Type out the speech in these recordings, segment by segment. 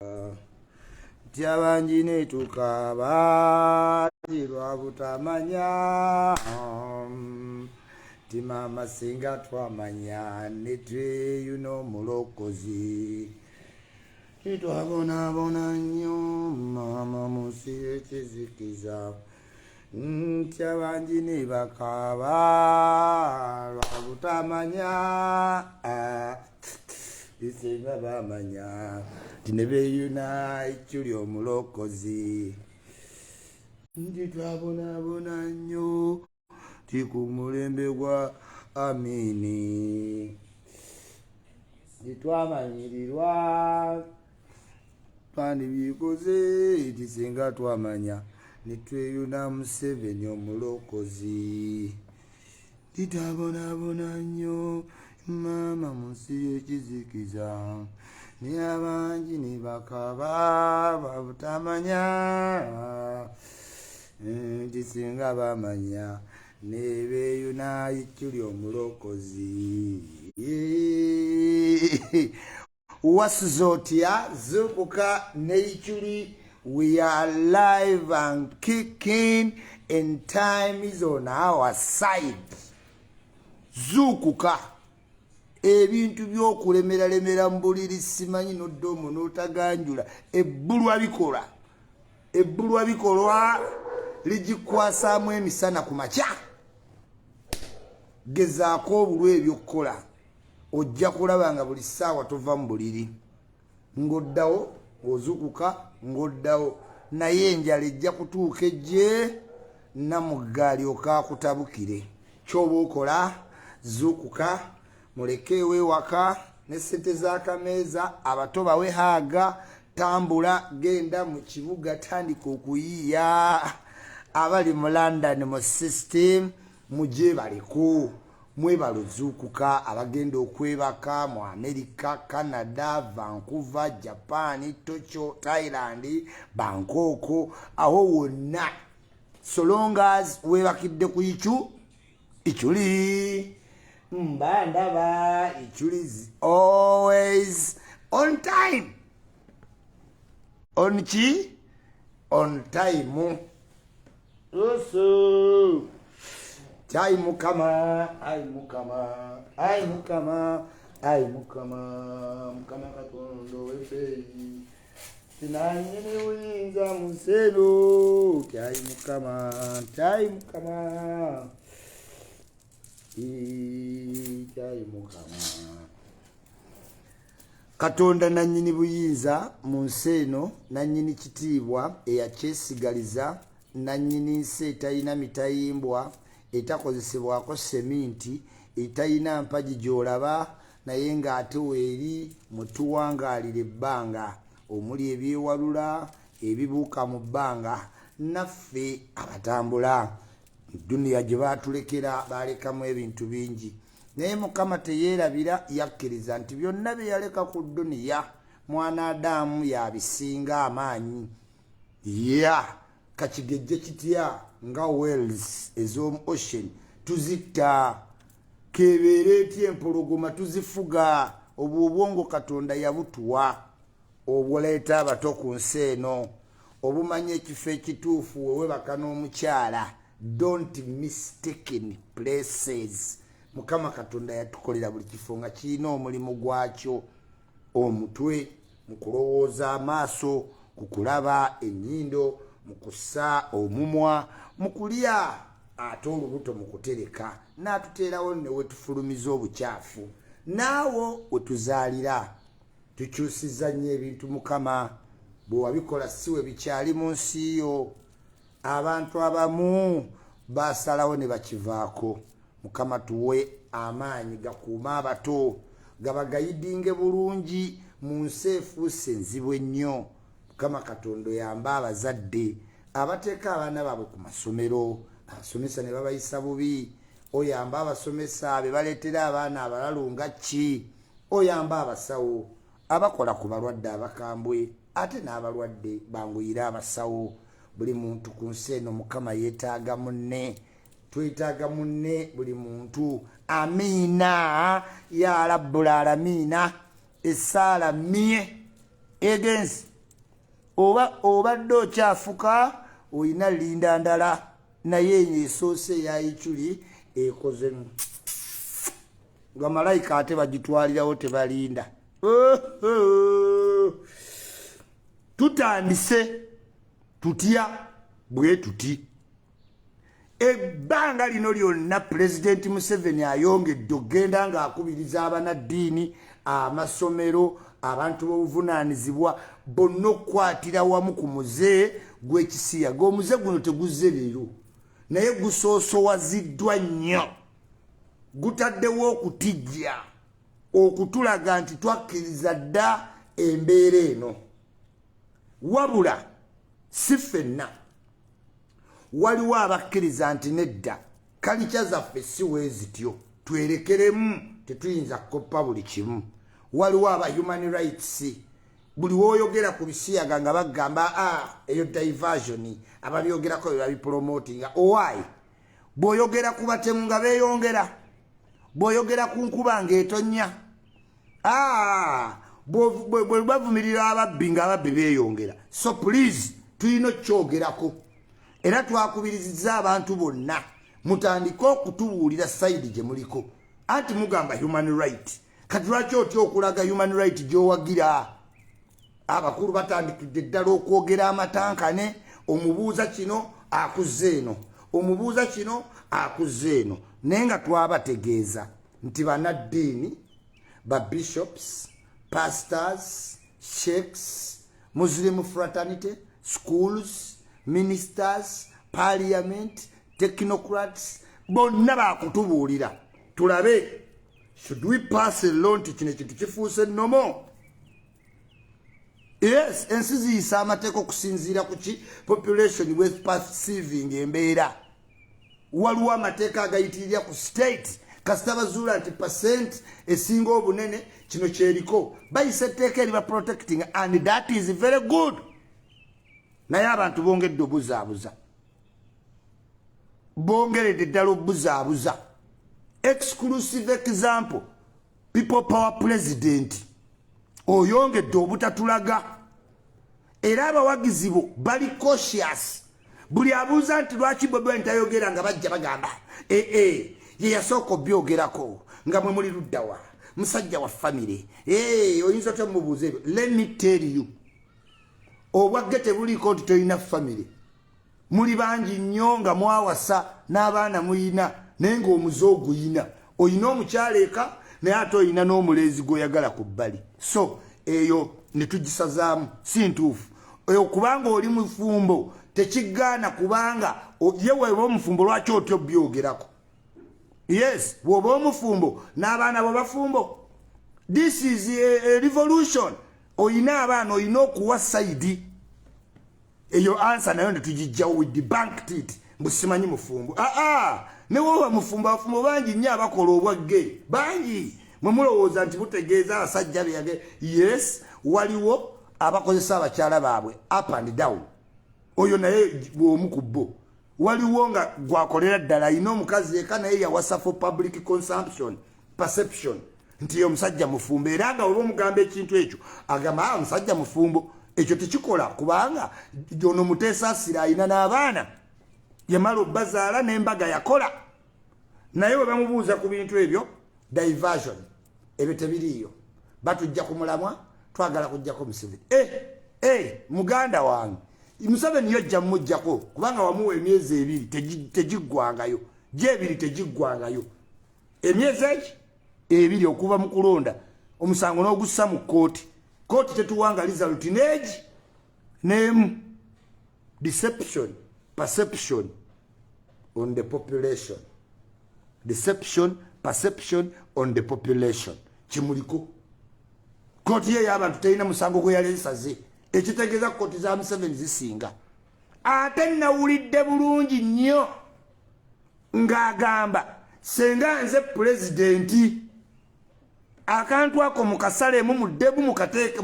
Nti abangi netukaaba lwa butamanya, nti maama singa twamanya netweyuna omulokozi. Titwabonaabona nnyo maama mu nsi y'ekizikiza, nti abangi ne bakaaba lwa butamanya, isinga bamanya nti ne beeyuna ekyuli omulokozi. Nti twabonaabona nnyo ti ku mulembe gwa Amini, titwamanyirirwa twandibikoze, nti singa twamanya nitweyuna Museveni omulokozi. Titabonaabona nnyo maama mu nsi y'ekizikiza, naye abangi ne bakaba babutamanya, nti singa bamanya nebeeyuna iculi omulokozi. Wasuze otya? Zuukuka ne Iculi. We are live and kicking and time is on our side. Zuukuka. Ebintu by'okulemeralemera mu buliri, simanyi nodda omwo n'otaganjula, ebbulwa bikola, ebbulwa bikolwa ligikwasaamu emisana ku makya. Gezaako obulwa ebyokukola, ojja kulaba nga buli ssaawa tova mu buliri, ng'oddawo ng'ozukuka ng'oddawo, naye enjala ejja kutuuka ejje namugga alyoka akutabukire. Kyoba okola, zuukuka, mulekeewo ewaka ne ssente z'akameeza, abato bawe haaga, tambula genda mu kibuga, tandika okuyiiya. Abali mu London mu system mugyebaleko, mwebale ozuukuka. Abagenda okwebaka mu America, Canada, Vancouver, Japan, Tokyo, Thailand, Bangkok, awo wonna, so long as weebakidde ku icu Iculi, mba ndaba Iculi is always on time, on ki, on time. Oso ayi Mukama, ayi Mukama, ayi Mukama, ayi Mukama, Mukama Katonda ow'ebbeeyi, tinanyini buyinza mu nsi eno, ti ayi Mukama, ti ayi Mukama, ti ayi Mukama Katonda nannyini buyinza mu nsi eno, nannyini kitiibwa, eyakyesigaliza, nannyini nsi etalina mitayimbwa, etakozesebwako seminti, etalina mpagi gy'olaba naye ng'ate weeri mwe tuwangaalira ebbanga, omuli ebyewalula, ebibuuka mu bbanga, naffe abatambula. Duniya gye baatulekera baalekamu ebintu bingi, naye Mukama teyeerabira, yakkiriza nti byonna bye yaleka ku duniya mwana Adamu yabisinga amaanyi. Ya kakigejje kitya nga whales ez'omu ocean tuzitta, kebeere etya empologoma tuzifuga. Obwo obwongo Katonda yabutuwa, obuleeta abato ku nsi eno, obumanya ekifo ekituufu wewebaka n'omukyala. Don't mistaken places. Mukama Katonda yatukolera buli kifo nga kirina omulimu gwakyo: omutwe mu kulowooza, amaaso ku kulaba, ennyindo mu kussa, omumwa mu kulya, ate olubuto mu kutereka, n'atuteerawo ne wetufulumiza obukyafu, naawo wetuzaalira. Tukyusiza nnyo ebintu. Mukama bwe wabikola si we bikyali mu nsi yo. Abantu abamu basalawo ne bakivaako. Mukama tuwe amaanyi gakuume abato, gabagayidinge bulungi mu nsi efuuse enzibu ennyo. Mukama Katonda oyambe abazadde abateeka abaana baabwe ku masomero, abasomesa ne babayisa bubi. Oyambe abasomesa be baleetera abaana abalalu nga ki. Oyambe abasawo abakola ku balwadde abakambwe, ate n'abalwadde banguyire abasawo. Buli muntu ku nsi eno, Mukama yeetaaga munne, twetaaga munne buli muntu. Amiina ya rabbul alamiina. Essaala mie egenzi. Oba obadde okyafuka, olina linda ndala, naye eyo esoose eya Ichuli ekoze nga malayika, ate bagitwalirawo, tebalinda. Tutandise tutya bwe tuti? Ebbanga lino lyonna Pulezidenti Museveni ayongedde okugenda ng'akubiriza abanaddiini, amasomero, abantu b'obuvunaanyizibwa bonna okukwatira wamu ku muze gw'ekisiyaga. Omuze guno teguzze leero, naye gusoosowaziddwa nnyo, gutaddewo okutijja okutulaga nti twakkiriza dda embeera eno. Wabula si ffenna, waliwo abakkiriza nti nedda, culture zaffe si weezityo, twerekeremu, tetuyinza kukoppa buli kimu. Waliwo aba human rights, buli woyogera ku bisiyaga nga bagamba a eyo diversion, ababyogerako bye babipromotinga. Owaayi, bw'oyogera ku batemu nga beeyongera, bw'oyogera ku nkuba ng'etonnya, bwe bavumirira ababbi nga ababbi beeyongera. So please, tulina okukyogerako, era twakubiriziza abantu bonna mutandike okutubuulira side gye muliko. Anti mugamba human right, kati lwaki otya okulaga human right gy'owagira? Abakulu batandikidde ddala okwogera amatankane. Omubuuza kino, akuzza eno, omubuuza kino, akuzza eno. Naye nga twabategeeza nti banaddiini, ba bishops, pastors, sheikhs, Muslim fraternity, schools, ministers, parliament, technocrats, bonna bakutubuulira tulabe should we pass a law nti kino ekintu kifuuse normal. Yes, ensi ziyisa amateeka okusinziira ku ki population with perceiving embeera. Waliwo amateeka agayitirira ku state, kasita bazuula nti percent esinga obunene kino kyeriko, bayisa etteeka eriba protecting, and that is very good. Naye abantu bongedde obuzaabuza, bongeredde ddala obuzaabuza. Exclusive example, People Power president oyongedde obutatulaga, era abawagizi bo bali cautious. Buli abuuza nti lwaki Bobi Wine tayogera, nga bajja bagamba ee ye yasooka obyogerako, nga mwe muli luddawa, musajja wa famire, oyinza otya mubuuza ebyo? Let me tell you, obwagge tebuliiko nti tolina famire. Muli bangi nnyo nga mwawasa n'abaana muyina, naye ng'omuze oguyina, oyina omukyala eka, naye ate oyina n'omulenzi gw'oyagala ku bbali. So eyo ne tugisazaamu, si ntuufu eyo, kubanga oli mufumbo tekigaana. Kubanga ye weba omufumbo, lwaki otya obyogerako? Yes, bw'oba omufumbo n'abaana bo bafumbo, this is a revolution. Oyina abaana, oyina okuwa side eyo. Answer nayo netugijjawo with the bank tit mbu simanyi mufumbo. Aa, ne woba mufumbo, abafumbo bangi nnyo abakola obwagge, bangi. Mwe mulowooza nti butegeeza abasajja beyage. Yes, waliwo abakozesa abakyala baabwe up and down, oyo naye bwomu ku bo. Waliwo nga gwakolera ddala, alina omukazi eka, naye yawasa for public consumption, perception nti omusajja mufumbo. Era nga oba omugamba ekintu ekyo, agamba, "Ah, omusajja mufumbo." Ekyo tekikola, kubanga ono Muteesasira alina n'abaana, yamala obbazaala n'embaga yakola. Naye bwe bamubuuza ku bintu ebyo, diversion, ebyo tebiriiyo, batujja ku mulamwa, twagala kujjako Museveni. Eh, muganda wange, Museveni yojja mumugjako kubanga wamuwa emyezi 2, tegiggwangayo, gyebiri tegiggwangayo. Emyezi egi 2 okuva mu kulonda, omusango n'ogussa mu kooti, kooti tetuwanga result neegi n'emu. Deception, perception on the population, deception, perception on the population. Kimuliko kooti ye y'abantu terina musango gwe yaleesaze, ekitegeeza kooti za Museveni zisinga. Ate nawulidde bulungi nnyo ng'agamba, senga nze pulezidenti, akantu ako mukasalemu, muddemu mukateeke.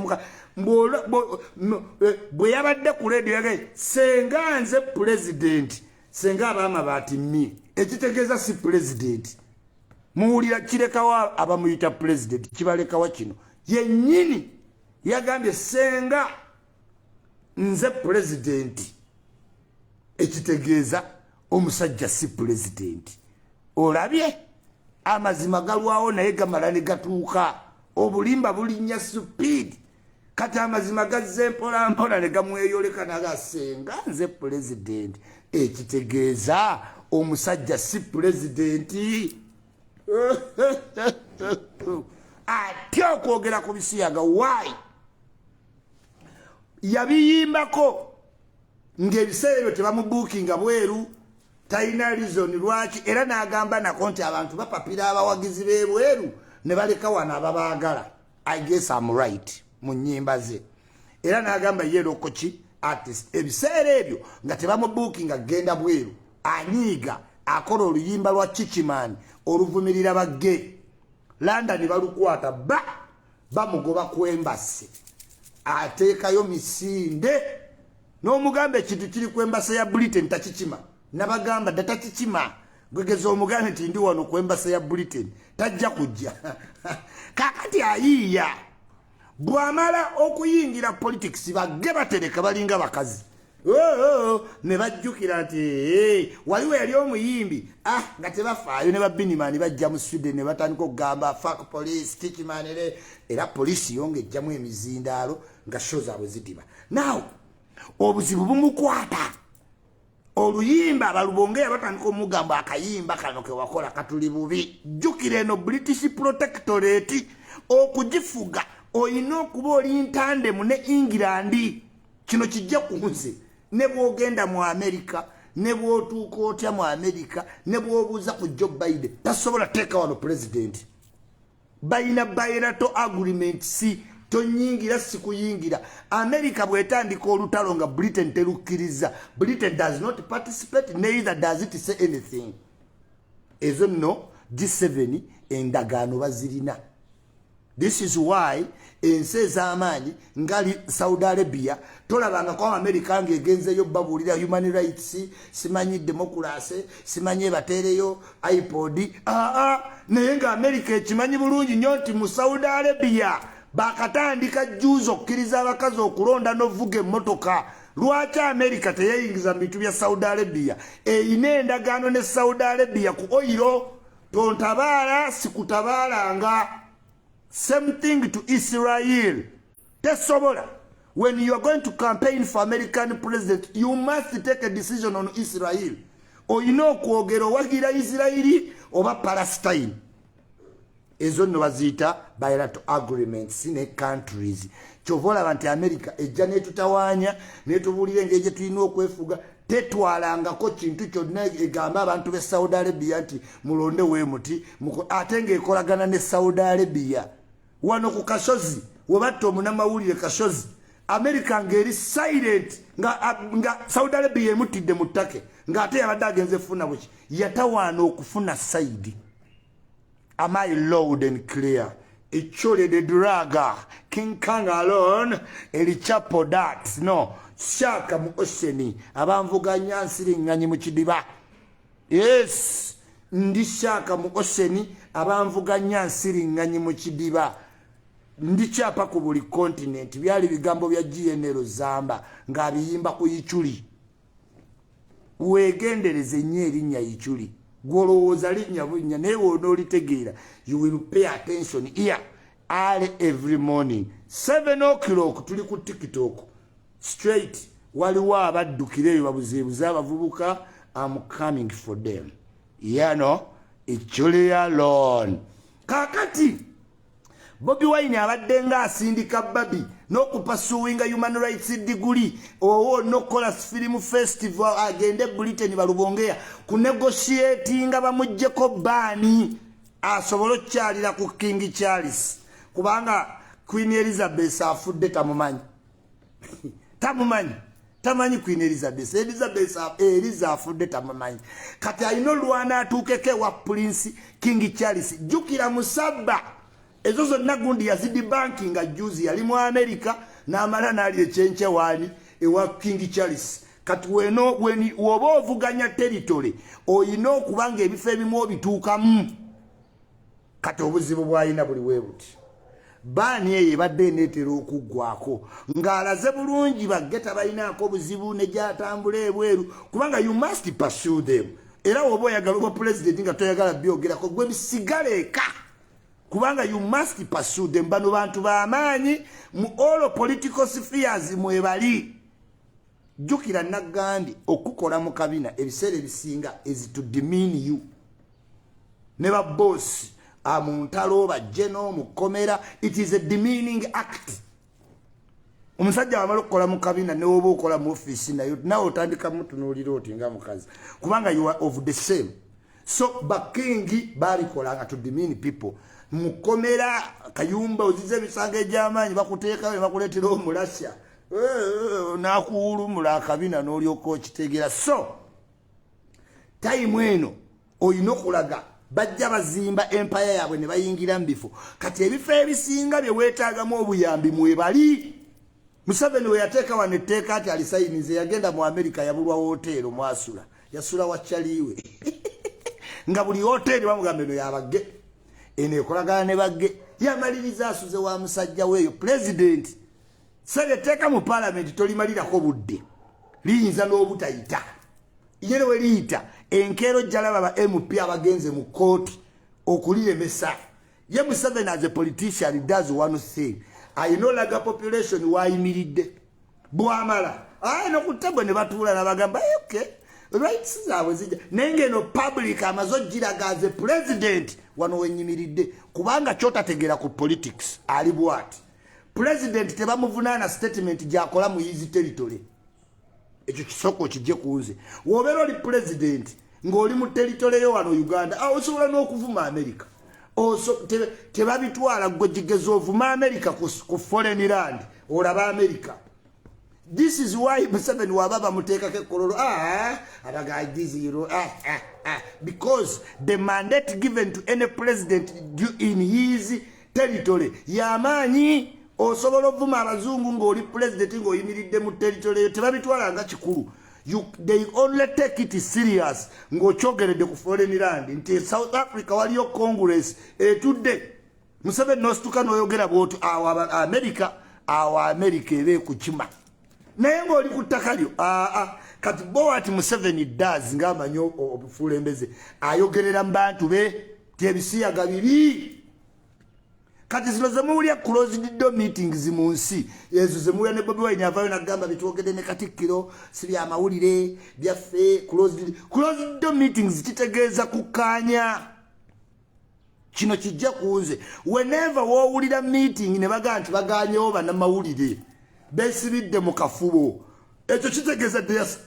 Bwe yabadde ku rediyo yagaye, senga nze pulezidenti, senga ab'amabaati mmi, ekitegeeza si pulezidenti. Muwulira kirekawo abamuyita pulezidenti, kibalekawa kino yennyini yagambye senga Nze pulezidenti. Ekitegeeza omusajja si pulezidenti. Olabye amazima galwawo, naye gamala ne gatuuka. Obulimba bulinnya speed. Kati amazima gazze mpola mpola ne gamweyoleka, nagasenga nze pulezidenti. Ekitegeeza omusajja si pulezidenti. Atya okwogera ku bisiyaga. Why? Yabiyimbako ng'ebiseera ebyo tebamubuukinga bweru, talina reason lwaki. Era n'agamba nako nti abantu bapapira abawagizi b'ebweru ne baleka wano ababaagala. I guess am right mu nnyimba ze. Era n'agamba ye local artist. Ebiseera ebyo nga tebamubuukinga genda bweru, anyiiga, akola oluyimba lwa Chichiman oluvumirira bagge. London balukwata, ba bamugoba ku embassy, ateekayo misinde n'omugamba ekintu kiri ku embassy ya Britain, takikima. Nabagamba dda, takikima. Gwegeza omugambe nti ndi wano ku embassy ya Britain, tajja kujja. Kakati ayiiya bw'amala okuyingira politics, bagge batereka balinga bakazi. Oh, oh, ne bajjukira nti waliwo yali omuyimbi. Ah, nga tebafaayo. Ne babinimani bajja mu Sweden ne batandika okugamba "Fuck police", tikimanere. Era poliisi yo ng'ejjamu emizindaalo nga show zaabwe zidiba. Now obuzibu bumukwata. Oluyimba abalubongeya batandika omugamba, "Akayimba kano kewakola katuli bubi." Jjukira eno British protectorate, okugifuga oyina okuba oli ntandemu ne England. Kino kijja ku nze. Ne bwogenda mu America, ne bwotuuka otya mu America, ne bwobuuza ku Joe Biden, tasobola teeka wano president. Balina bilateral agreements, tonyingira, sikuyingira. America bwetandika olutalo nga Britain terukkiriza, Britain does not participate, neither does it say anything. Ezo nno G7 endagaano bazirina. This is why ensi ez'amaanyi nga Saudi Arabia, tolabangako America ng'egenzeyo babuulira human rights, simanyi democracy, simanyi ebateereyo iPod. Aa, naye nga America ekimanyi bulungi nnyo nti mu Saudi Arabia bakatandika juzi okkiriza abakazi okulonda n'ovuga emmotoka. Lwaki America teyeyingiza mu bintu bya Saudi Arabia? Eyina endagaano ne Saudi Arabia ku oil. Tontabaala, sikutabaalanga. Same thing to Israel, tesobola. When you are going to campaign for American president, you must take a decision on Israel. Oyina okwogera owagira Israeli oba Palestine. Ezo nno baziyita bilateral agreements ne countries. Kyova olaba nti America ejja netutawaanya, netubuulira engeri gye tulina okwefuga. Tetwalangako kintu kyonna egamba abantu b'e Saudi Arabia nti mulonde weemuti, ate ng'ekolagana ne Saudi Arabia. Wano ku Kasozi webatta omunamawulire Kasozi, America ng'eri silent, nga Saudi Arabia emutidde mu ttake, ng'ate yabadde agenze funa buki. Yatawaana okufuna side. Am I loud and clear? Ichole the draga King Kang alone, El Chapo that no shark mu ocean. Abanvuganya nsiringanyi mu kidiba. Yes, ndi shark mu ocean. Abanvuganya nsiringanyi mu kidiba. Ndi kyapa ku buli continent. Byali bigambo bya GNL Zamba ng'abiyimba ku Ichuli. Weegendereze nnyo erinnya Ichuli. Gwolowooza linnya bunnya, naye wonoolitegeera, you will pay attention here early every morning, 7 o'clock. Tuli ku TikTok straight. Waliwo abaddukira eyo babuzeebuze abavubuka. Am coming for them. Yano Ichuli alone. Kakati Bobi Wine abadde nga asindika babi n'okupursuinga human rights degree owo n'okukola film festival, agende Britain balubongeya kunegotiatinga bamugjeko ban, asobole okukyalira ku King Charles, kubanga Queen Elizabeth afudde, tamumanyi, tamumanyi, tamanyi Queen Elizabeth. Elizabeth Eliza afudde, tamumanyi. Kati alina olwana atuukeko ewa Prince King Charles. Jjukira musabba ezo zonna gundi yazidebunkinga juzi. Yali mu America n'amala n'ali ekyenkyewaani ewa King Charles. Kati weno woba ovuganya territory, oyina okuba nga ebifo ebimu obituukamu. Kati obuzibu bw'alina buli bwe buti. Ban eyo ebadde eneetera okuggwako ng'alaze bulungi ba gay tabalinaako buzibu ne gyatambula ebweru, kubanga you must pursue them. Era woba oyagala oba pulezidenti nga toyagala byogerako, gwe bisigala eka, kubanga you must pursue them. Bano bantu b'amaanyi mu all political spheres mwebali. Jjukira nagambye, okukola mu kabina ebiseera ebisinga is to demean you. Ne baboosi mu ntalo, bajjeno mu kkomera, it is a demeaning act. Omusajja wamala okukola mu kabina, newoba okola mu ofiisi nayo, nawe otandika mutunuulira oti nga mukazi, kubanga you are of the same. So bakingi babikolanga to demean people. Mukomera kayumba oziza emisango egy'amaanyi, bakuteekayo, bakuleetera omulasya, nakuwulumula akabina n'olyoka okitegeera. So time eno olina okulaga bajja bazimba empire yaabwe ne bayingira mu bifo. Kati ebifo ebisinga bye weetaagamu obuyambi mwebali. Museveni we yateeka wano etteeka ati alisayinize, yagenda mu Amerika, yabulwa woteero mwasula, yasula wakyaliwe nga buli woteeri bamugamba eno yaba gay, eno ekolagana ne ba gay. Yamaliriza asuze wa musajja weeyo pulezidenti. Sebe etteeka mu paalamenti tolimalirako budde, liyinza n'obutayita. Yere we liyita enkeero jalaba ba MP abagenze mu kooti okuliremesa. Ye Museveni as a politician does one thing: ayina olaga population wayimiridde. Bwamala ayina okutebwe ne batuula nabagamba, "Okay, rights zaabwe zijja," naye ngaeno public amaze ogiraga as a president wano wenyimiridde. Kubanga kyotategeera ku politics ali bwati: president tebamuvunaana statement gyakola mu his territory. Ekyo kisooka okijje ku nze. Wobeera oli president ng'oli mu territory yo wano Uganda, osobola n'okuvuma America. Tebabitwala. Gwe gigeza ovuma America ku foreign land, olaba America. This is why Museveni waba bamuteekako ekololo, abagagiziro, because the mandate given to any president in his territory yamaanyi. Osobola ovuma abazungu ng'oli president ng'oyimiridde mu territory eyo, tebabitwala nga kikulu. They only take it serious ng'okyogeredde ku foreign land, nti South Africa waliyo Congress etudde, Museveni nosituka n'oyogera bwoti awo America, awo America eba ekukima. Naye ng'oli ku ttaka lyo, aa. Kati bowati Museveni does ng'amanyi obukulembeze, ayogerera mu bantu be ti ebisiyaga bibi. Kati zino zemuwulya closed door meetings mu nsi, ezo zemuwulya ne Bobi Wine avayo nagamba bitwogedde ne Katikkiro si byamawulire byaffe. Closed door meetings kitegeeza kukkaanya. Kino kijja kunze, whenever woowulira meeting ne bagaa nti baganyewo bannamawulire, besibidde mu kafubo, ekyo kitegeeza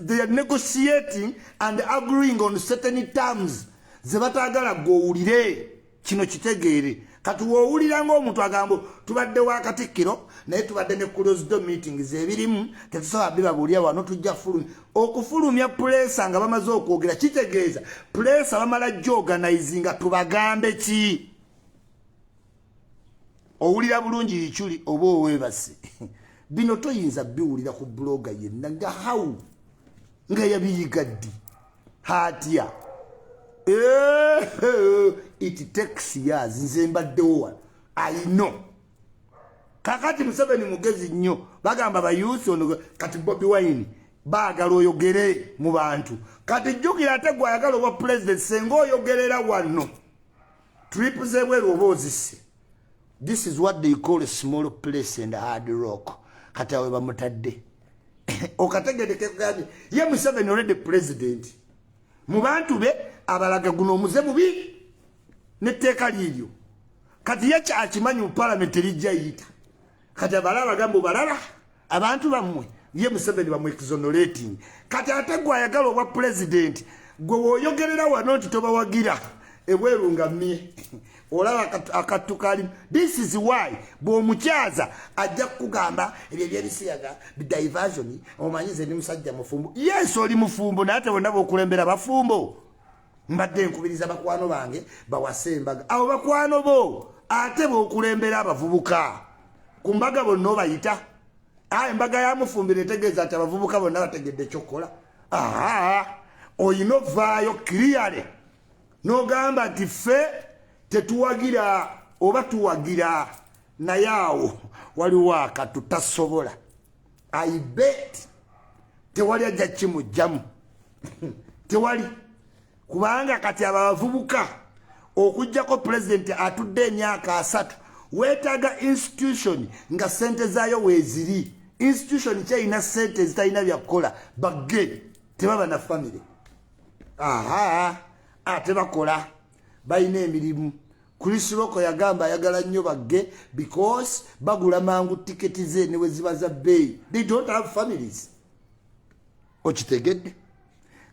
they are negotiating and agreeing on certain terms ze bataagala gweowulire. Kino kitegeere. Kati woowulira ngaomuntu agamba tubadde wa Katikkiro naye tubadde ne closed door meetings, ebirimu tetusobola bibabuulira wano, tujja fulumya. Okufulumya press nga bamaze okwogera kitegeeza press bamala gyorganizinga tubagambe ki. Owulira bulungi ikyuli oba oweebase? Bino toyinza biwulira ku blogger yenna. Nga how nga yabiyiga ddi hatya? It takes years. Nze mbaddewo wano, I know. Kakati Museveni mugezi nnyo. Bagamba bayusi ono kati Bobi Wine baagala oyogere mu bantu. Kati jjukira, ate gwe ayagala obwa president, senga oyogerera wano, trip z'ebweru oba ozisse. This is what they call a small place and hard rock. Kati awe bamutadde okategedde kegambye ye Museveni already president mu bantu be abalaga guno omuze mubi netteeka liiryo. Kati ye kyakimanyi mu palamenti erijja yiyita. Kati abalala bagamba obalala abantu bammwe, ye Museveni bamu exonerating. Kati ate gwe ayagala obwa pulezidenti, gwe woyogerera wano nti tobawagira, ebweru nga mmye olaba akattu kalimu. This is why bw'omukyaza ajja kukugamba ebyo ebyebisiyaga diversion. Omanyi nze ndi musajja mufumbo. Yes, oli mufumbo, naye ate bonna bokulembera bafumbo. Mbadde nkubiriza bakwano bange bawase embaga. Abo bakwano bo, ate bokulembera abavubuka ku mbaga bonna obayita. Embaga ya Mufumbiro etegeeza nti abavubuka bonna bategedde ekyokukola. Aa, oyina ovaayo clearly n'ogamba nti ffe tetuwagira oba tuwagira. Naye awo waliwo akatu tasobola. I bet tewali ajja kimugjamu, tewali, kubanga kati abo abavubuka, okugjako pulezidenti atudde emyaka 30, weetaaga institution nga sente zaayo weeziri. Institution kyerina sente ezitalina byakukola. Bagge tebaba na famire, aha, ate bakola, balina emirimu. Chris Rock yagamba ayagala nnyo bagge because bagula mangu tiketi ze ne we ziba za bbeeyi. They don't have families. Okitegedde?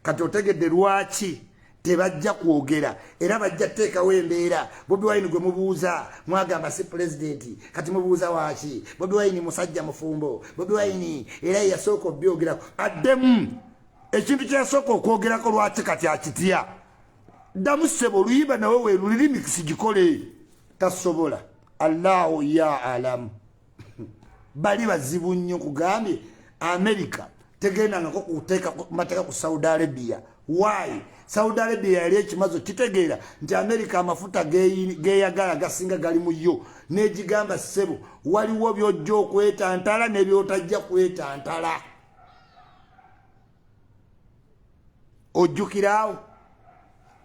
Kati otegedde lwaki tebajja kwogera era bajja teekawo embeera. Bobi Wine gwe mubuuza, mwagamba si pulezidenti, kati mubuuza waaki? Bobi Wine musajja mufumbo. Bobi Wine era yeyasooka obyogerako, addemu ekintu kyeyasooka okwogerako. Lwaki kati akitya? Ddamu ssebo, oluyimba nawe weeruli, remix gikole. Tasobola. Allahu ya alamu. Bali bazibu nnyo. Kugambye America tegendangako kuteeka mateeka ku Saudi Arabia. Why? Saudi Arabia yali ekimazo kitegeera nti America amafuta geyagala gasinga gali mu yo, negigamba, "Ssebo, waliwo byojja okwetantala nebyotajja kwetantala." Ojjukiraawo?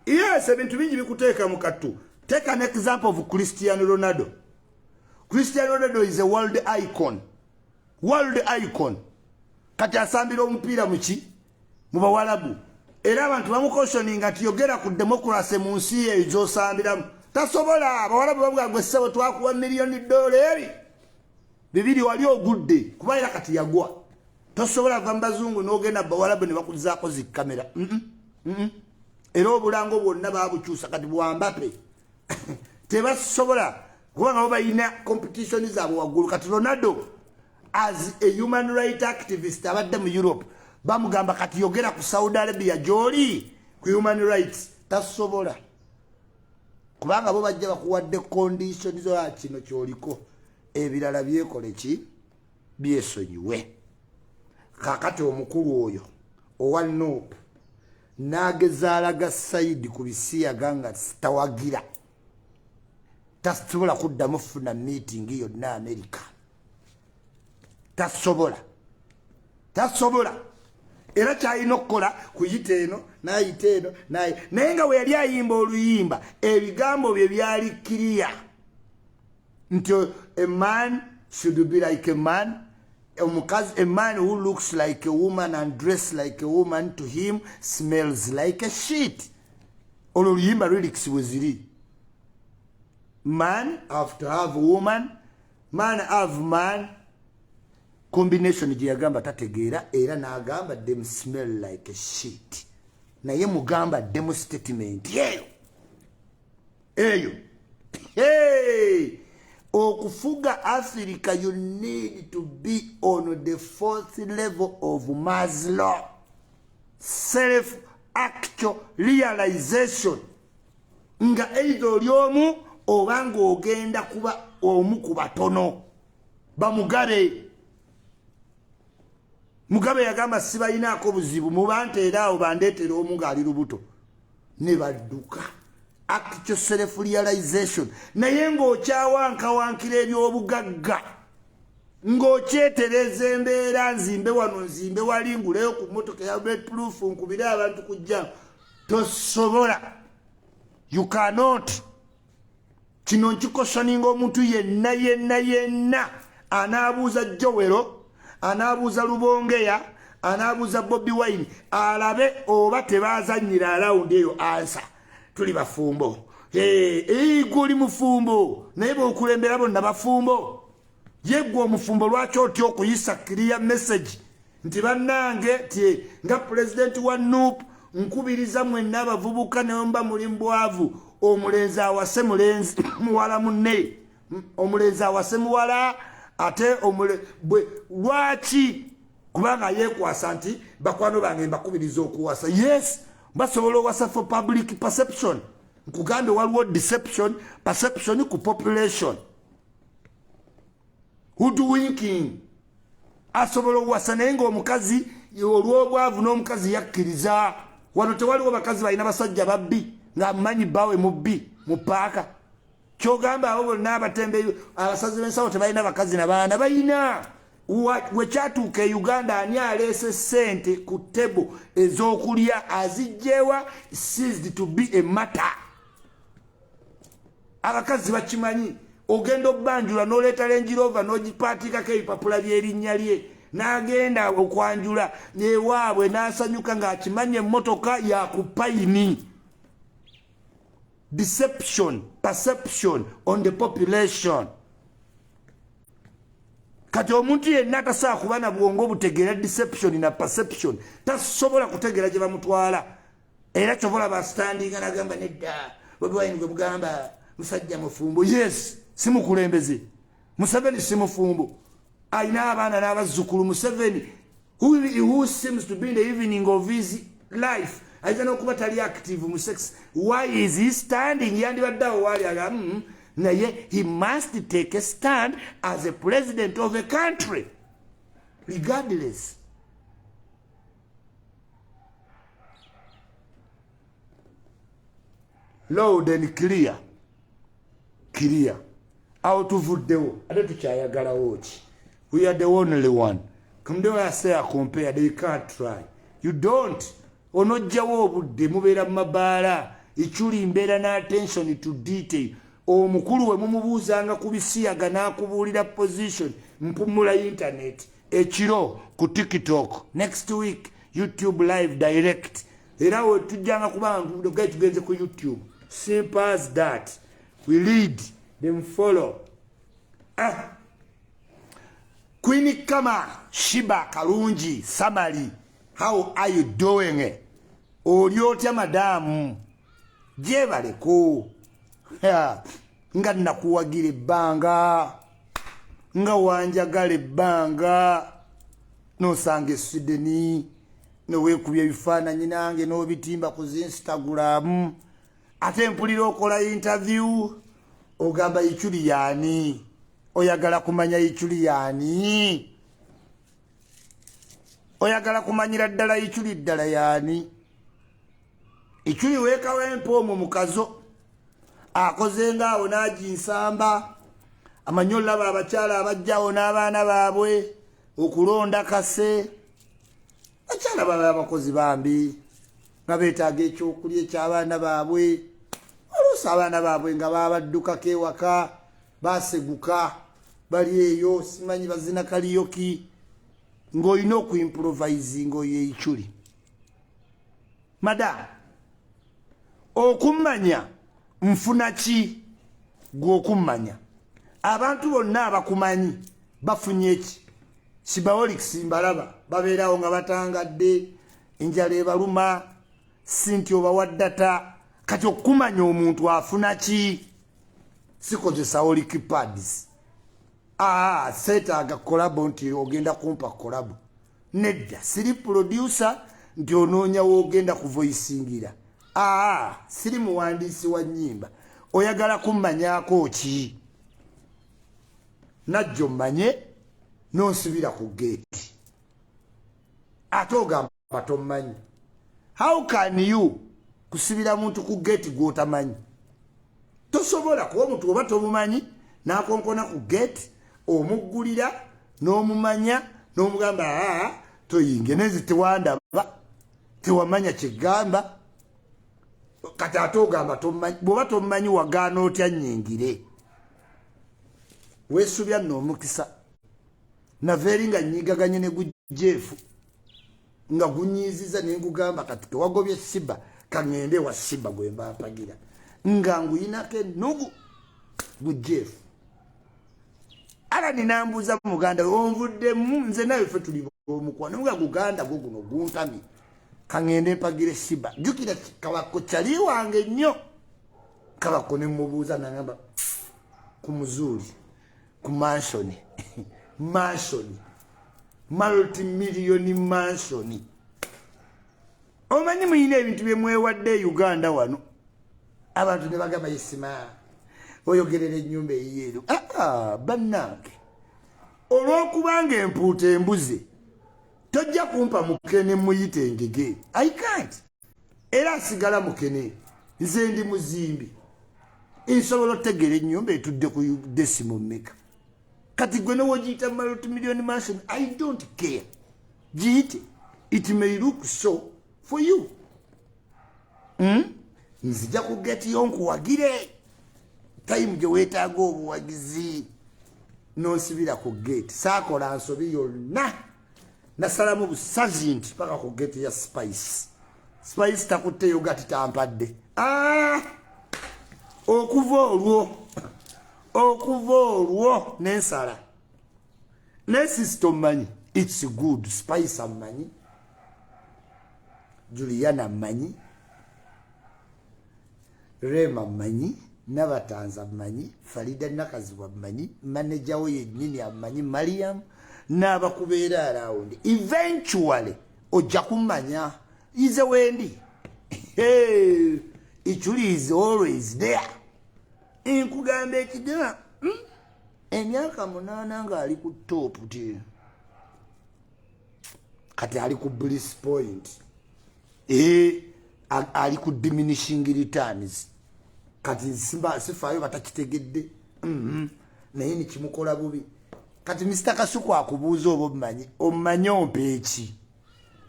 Yes, ebintu bingi bikuteeka mu kattu. Take an example of Cristiano Ronaldo. Cristiano Ronaldo is a world icon, world icon. Kati asambira omupiira muki? Mu Bawalabu. Era abantu bamucautioninga nti yogera ku democracy mu nsi eyo gyosambiramu. Tasobola. Abawalabu babuga, "Gwe ssebo, twakuwa miliyoni dola eri 2, wali ogudde." Kuba era kati yagwa. Tosobola va mu bazungu n'ogenda bawalabu ne bakuzaako zikamera. Era obulango bwonna babukyusa, kati bwambape. Tebasobola, kubanga bo balina competition zaabwe waggulu. Kati Ronaldo as a human right activist abadde mu Europe, bamugamba, "Kati yogera ku Saudi Arabia gyoli ku human rights." Tasobola, kubanga bo bajja bakuwadde condition zo, kino kyoliko, ebirala byekole ki? Byesonyiwe. Kakati omukulu oyo owa NUP n'agezaalaga side ku bisiyaga nga tawagira, tasobola kuddamu funa meeting yonna Amerika. Tasobola, tasobola. Era kyalina okukola kuyita eno nayita eno naye. Naye nga bwe yali ayimba oluyimba, ebigambo bye byali clear nti a man should be like a man. Omukazi, a man who looks like a woman and dress like a woman, to him smells like a shit. Olwo oluyimba lyrics bwe ziri: man have to have woman, man have man combination gye yagamba tategeera. Era n'agamba them smell like a shit. Naye mugamba demo statement eyo eyo. Hey! Okufuga Africa, you need to be on the fourth level of Maslow, self actual realization, nga either oli omu oba ng'ogenda kuba omu ku batono. Bamugabe, Mugabe yagamba, "Sibalinaako buzibu, mubanteera awo, bandeetera omu ng'ali lubuto." Ne badduka. Actual self realization. Naye ng'okyawankawankira ebyobugagga, ng'okyetereza embeera, nzimbe wano, nzimbe wali, nguleyo ku motoka ya proof, nkubire abantu kujja, tosobola. You cannot. Kino nkicautioninga omuntu yenna yenna yenna anaabuuza Jowero, anaabuuza Lubongeya, anaabuuza Bobi Wine, alabe oba tebazanyira around eyo answer. Tuli bafumbo. Gwe oli mufumbo, naye bokulembera bonna bafumbo. Yeggwe omufumbo, lwaki otya okuyisa clear message nti, "Bannange, ti nga pulezidenti wa NUP nkubiriza mwenna abavubuka, newemba muli mbwavu, omulenzi awase mulenzi muwala munne, omulenzi awase muwala ate bwe lwaki?" Kubanga yeekwasa nti, "Bakwano bange, mbakubiriza okuwasa." Yes, basobola owasa for public perception. Nkugambe, waliwo deception, perception ku population, hoodwinking. Asobola owasa, naye ngaomukazi olw'obwavu n'omukazi yakkiriza. Wano tewaliwo bakazi balina basajja babbi ng'amumanyi bbaawe mubbi mu paaka? Kyogamba abo bonna abatembeyi, abasazi b'ensawo tebalina bakazi na baana? Balina. Wekyatuuka e Uganda, ani aleese ssente ku table ez'okulya, azijjewa, ceased to be a matter. Abakazi bakimanyi. Ogenda obbanjula n'oleeta Range Rover n'ogipaatikako ebipapula by'erinnya lye, n'agenda okwanjula ewaabwe n'asanyuka ng'akimanyi emmotoka yakupayini. Deception, perception on the population. Kati omuntu yenna atasobola kuba na bwongo butegeera deception na perception tasobola kutegeera gye bamutwala. Era kyobola bastandinga nagamba nedda, Bobi Wine gwe bugamba musajja mufumbo. Yes, si mukulembeze. Museveni si mufumbo, alina abaana n'abazzukulu. Museveni who seems to be in the evening of his life, ayinza n'okuba tali active mu sex. Why is he standing? Yandibadde awo waali aga naye he must take a stand as a president of a country regardless. Loud and clear, clear. Awo tuvuddewo, ate tukyayagalawo ki? We are the only one. Kumdewasea compare, they can't try. You don't onojjawo obudde, mubeera mu mabaala. Ikyuli mbeera na attention to detail. Omukulu we mumubuuzanga ku bisiyaga n'akubuulira position. Mpumula internet ekiro ku TikTok, next week YouTube live direct. Era we tujjanga kubanga tugenze ku YouTube. Simple as that. We lead them, follow. Ah. Queen Kama Shiba Kalungi Samali, how are you doing? Oli otya madamu? Gyebaleko nga nakuwagira ebbanga, nga wanjagala ebbanga, nosanga eswideni neweekubya ebifaananyi nange n'obitimba ku zi Instagram. Ate mpulira okola interview, ogamba Ichuli yaani? Oyagala kumanya Ichuli yaani? Oyagala kumanyira ddala Ichuli ddala yaani? Ichuli weekawo empoomu mukazo akoze ngaawo n'aginsamba amanyi. Olaba abakyala abajjawo n'abaana baabwe okulonda kase. Bakyala baba abakozi bambi nga beetaaga ekyokulya ekyabaana baabwe. Oluusi abaana baabwe nga babaddukako ewaka, baseguka, bali eyo simanyi bazina karaoke, ng'olina okuimprovisinga. Oyo Eichuli madamu, okummanya nfuna ki? Gwe okummanya, abantu bonna abakumanyi bafunye ki? Sibaolics mbalaba babeerawo nga batangadde, enjala ebaluma, si nti obawa data. Kati okumanya omuntu afuna ki? Sikozesa holic pads. Aa, seetaaga collabo nti ogenda kumpa collabo. Nedda, siri producer nti onoonya woogenda kuvoisingira. Aa, siri muwandiisi wa nnyimba. Oyagala kummanyako ki? Najjo mmanye nonsibira ku geeti, ate ogamba tommanyi. How can you kusibira muntu ku geeti gw'otamanyi? Tosobola kuba omuntu oba tomumanyi n'akonkona ku geeti, omuggulira n'omumanya n'omugamba, aa, toyinge nezi, tewandaba, tewamanya kyegamba. Kati ate ogamba tomumanyi. Bw'oba tomumanyi, wagaana otya nnyingire? Weesubya nno omukisa. Nava eri nga nnyigaganye ne gujeefu nga gunyiiziza, ne ngugamba, kati tewagobye Siba, kaŋŋende wa Siba gwe mba mpagira, nga nguyinako ennugu gujeefu. Alani nambuuza, muganda we, onvuddemu nze nawe ffe tuli omukwano, nga guganda gwo guno guntamye, kaŋŋende mpagire Siba. Jjukira Kabako kyali wange nnyo. Kabako ne mubuuza, nagamba ku muzuuli ku mansion, mansion, multimillion mansion. Omanyi muyina ebintu byemwewadde e Uganda wano, abantu ne bagamba, Isima, oyogerera ennyumba eyiyeeru. Aa, bannange, olw'okubanga empuuta embuze, tojja kumpa mukene muyite engege. I can't. Era asigala mukene. Nze ndi muzimbi. Nsobola otegeera ennyumba etudde ku decimal mmeka. Kati gwe nowogiyita multimillion mansion, I don't care, giyite. It may look so for you, Nzija ku gate yo nkuwagire time gye weetaaga obuwagizi, nonsibira ku gate. Saakola nsobi yonna, nasalamu busazi nti paka ku gate ya Spice. Spice takutteyo gati tampadde. Ah! Okuva olwo nensala nensisita. Omumanyi, it's good. Spice amumanyi, Juliana mmanyi, Rema mmanyi, Nabatanza mmanyi, Farida Nakazibwa mmanyi, manager we yennyini amanyi, Mariam n'abakubeera around. Eventually ojja kummanya ize wendi. Ichuli is always there. Nkugamba ekidima, Emyaka 8 ng'ali ku top ti kati ali ku bliss point. Ali ku diminishing returns kati. Sifaayo batakitegedde. Naye nikimukola bubi. Kati Mr Kasuku akubuuza oba omumanyi. Omumanyi ompa eki?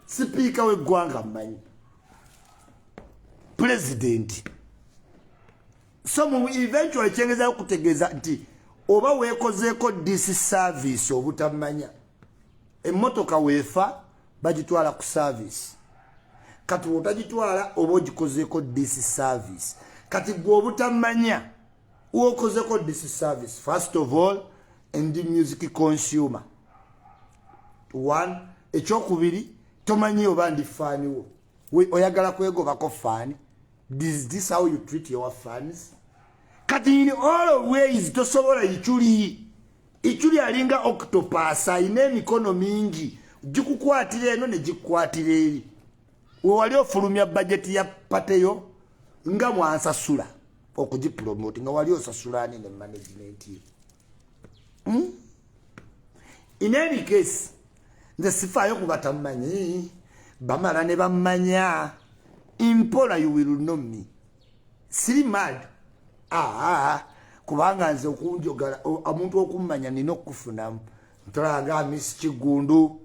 Sipiika w'eggwanga mmanyi, pulezidenti. So mu eventually kyengezaako kutegeeza nti oba weekozeeko disservice obutamanya. Emmotoka weefa bagitwala ku service. Kati wotagitwala oba ogikozeeko disservice. Kati gwe obutamanya wokozeko disservice. First of all, ndi music consumer one. Ekyokubiri, tomanyi oba ndi fan wo. Oyagala kwegobako fan? Is this how you treat your fans? Kati in all ways tosobola. Ichuli, Ichuli alinga octopus, ayina emikono mingi, gikukwatira eno ne gikukwatira eri. Wewali ofulumya bajeti ya party yo nga mwansasula okugipromote, nga wali osasula ani ne management yo? In any case, nze sifaayo kuba tamanyi, bamala ne bammanya mpola. You will know me. Siri mad. Aa, kubanga nze okunjogala, omuntu okummanya nina okukufunamu. Ntolanga Miss Kigundu,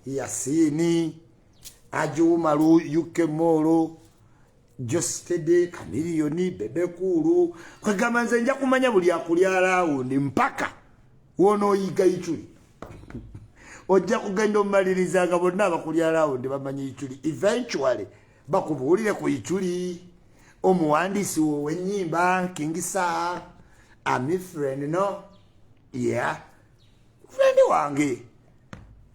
Yasini Ajiwumalu, UK Molo, Jostede Kamiliyoni, Bebekulu. Kwegamba nze nja kumanya buli akuli around mpaka wonooyiga Ichuli. Ojja kugenda omumaliriza nga bonna abakuli around bamanyi Ichuli. Eventually bakubuulire ku Ichuli, omuwandiisi wo w'ennyimba King Saha. Ami friend, no, yeah, friend wange.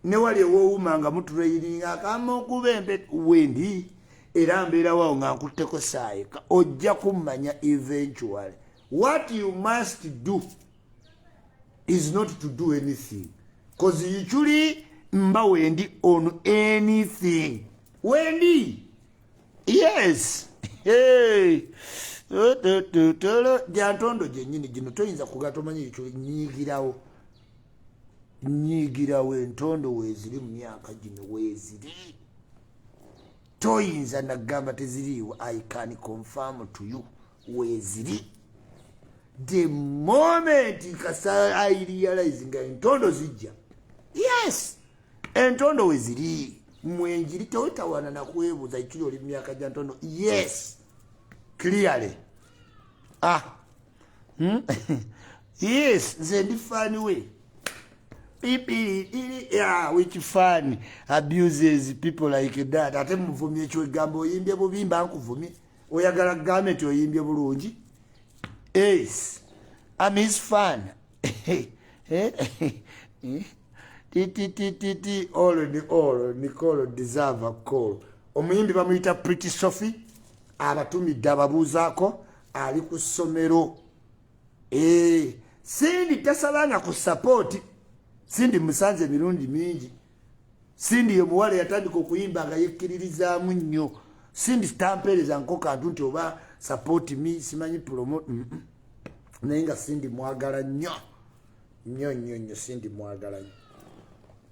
Newali ewowuma nga mutureiringa akama okuba empe wendi, era mbeerawo nga nkutteko saayika. Ojja kummanya eventually. What you must do is not to do anything, 'cause Ichuli mba wendi on anything wendi. Yes. Hey. Gyantondo gyennyini gino toyinza kuga tomanyi Ichuli. Nyiigirawo, nyiigirawo. Entondo weeziri mu myaka gino, weeziri, toyinza nagamba teziriiwo. I can confirm to you, weeziri. The moment kasa I realize nga entondo zijja, yes, entondo weziri mwenjiri, tewetawana nakwebuuza. Ikiri oli mumyaka gya ntondo. Yes, clearly. Ah, Yes, nze ndi fan we. Yeah, which fan abuses people like that? Ate muvumye ekyegamba oyimbye bubimba, nkuvumye. Oyagala gambe nti oyimbye bulungi? Yes, I'm his fan. Ttt, all ni all Nicole deserve a call. Omuyimbi bamuyita Pretty Sophie, abatumidde ababuuzaako, ali ku ssomero. Sindi tasabanga ku support. Sindi musanze emirundi mingi. Sindi ye muwala yatandika okuyimba nga yekkiririzaamu nnyo. Sindi tampeereza nko kantu nti oba support me, simanyi promo. Naye nga Sindi mwagala nnyo nnyo nnyo nnyo. Sindi mwagala nnyo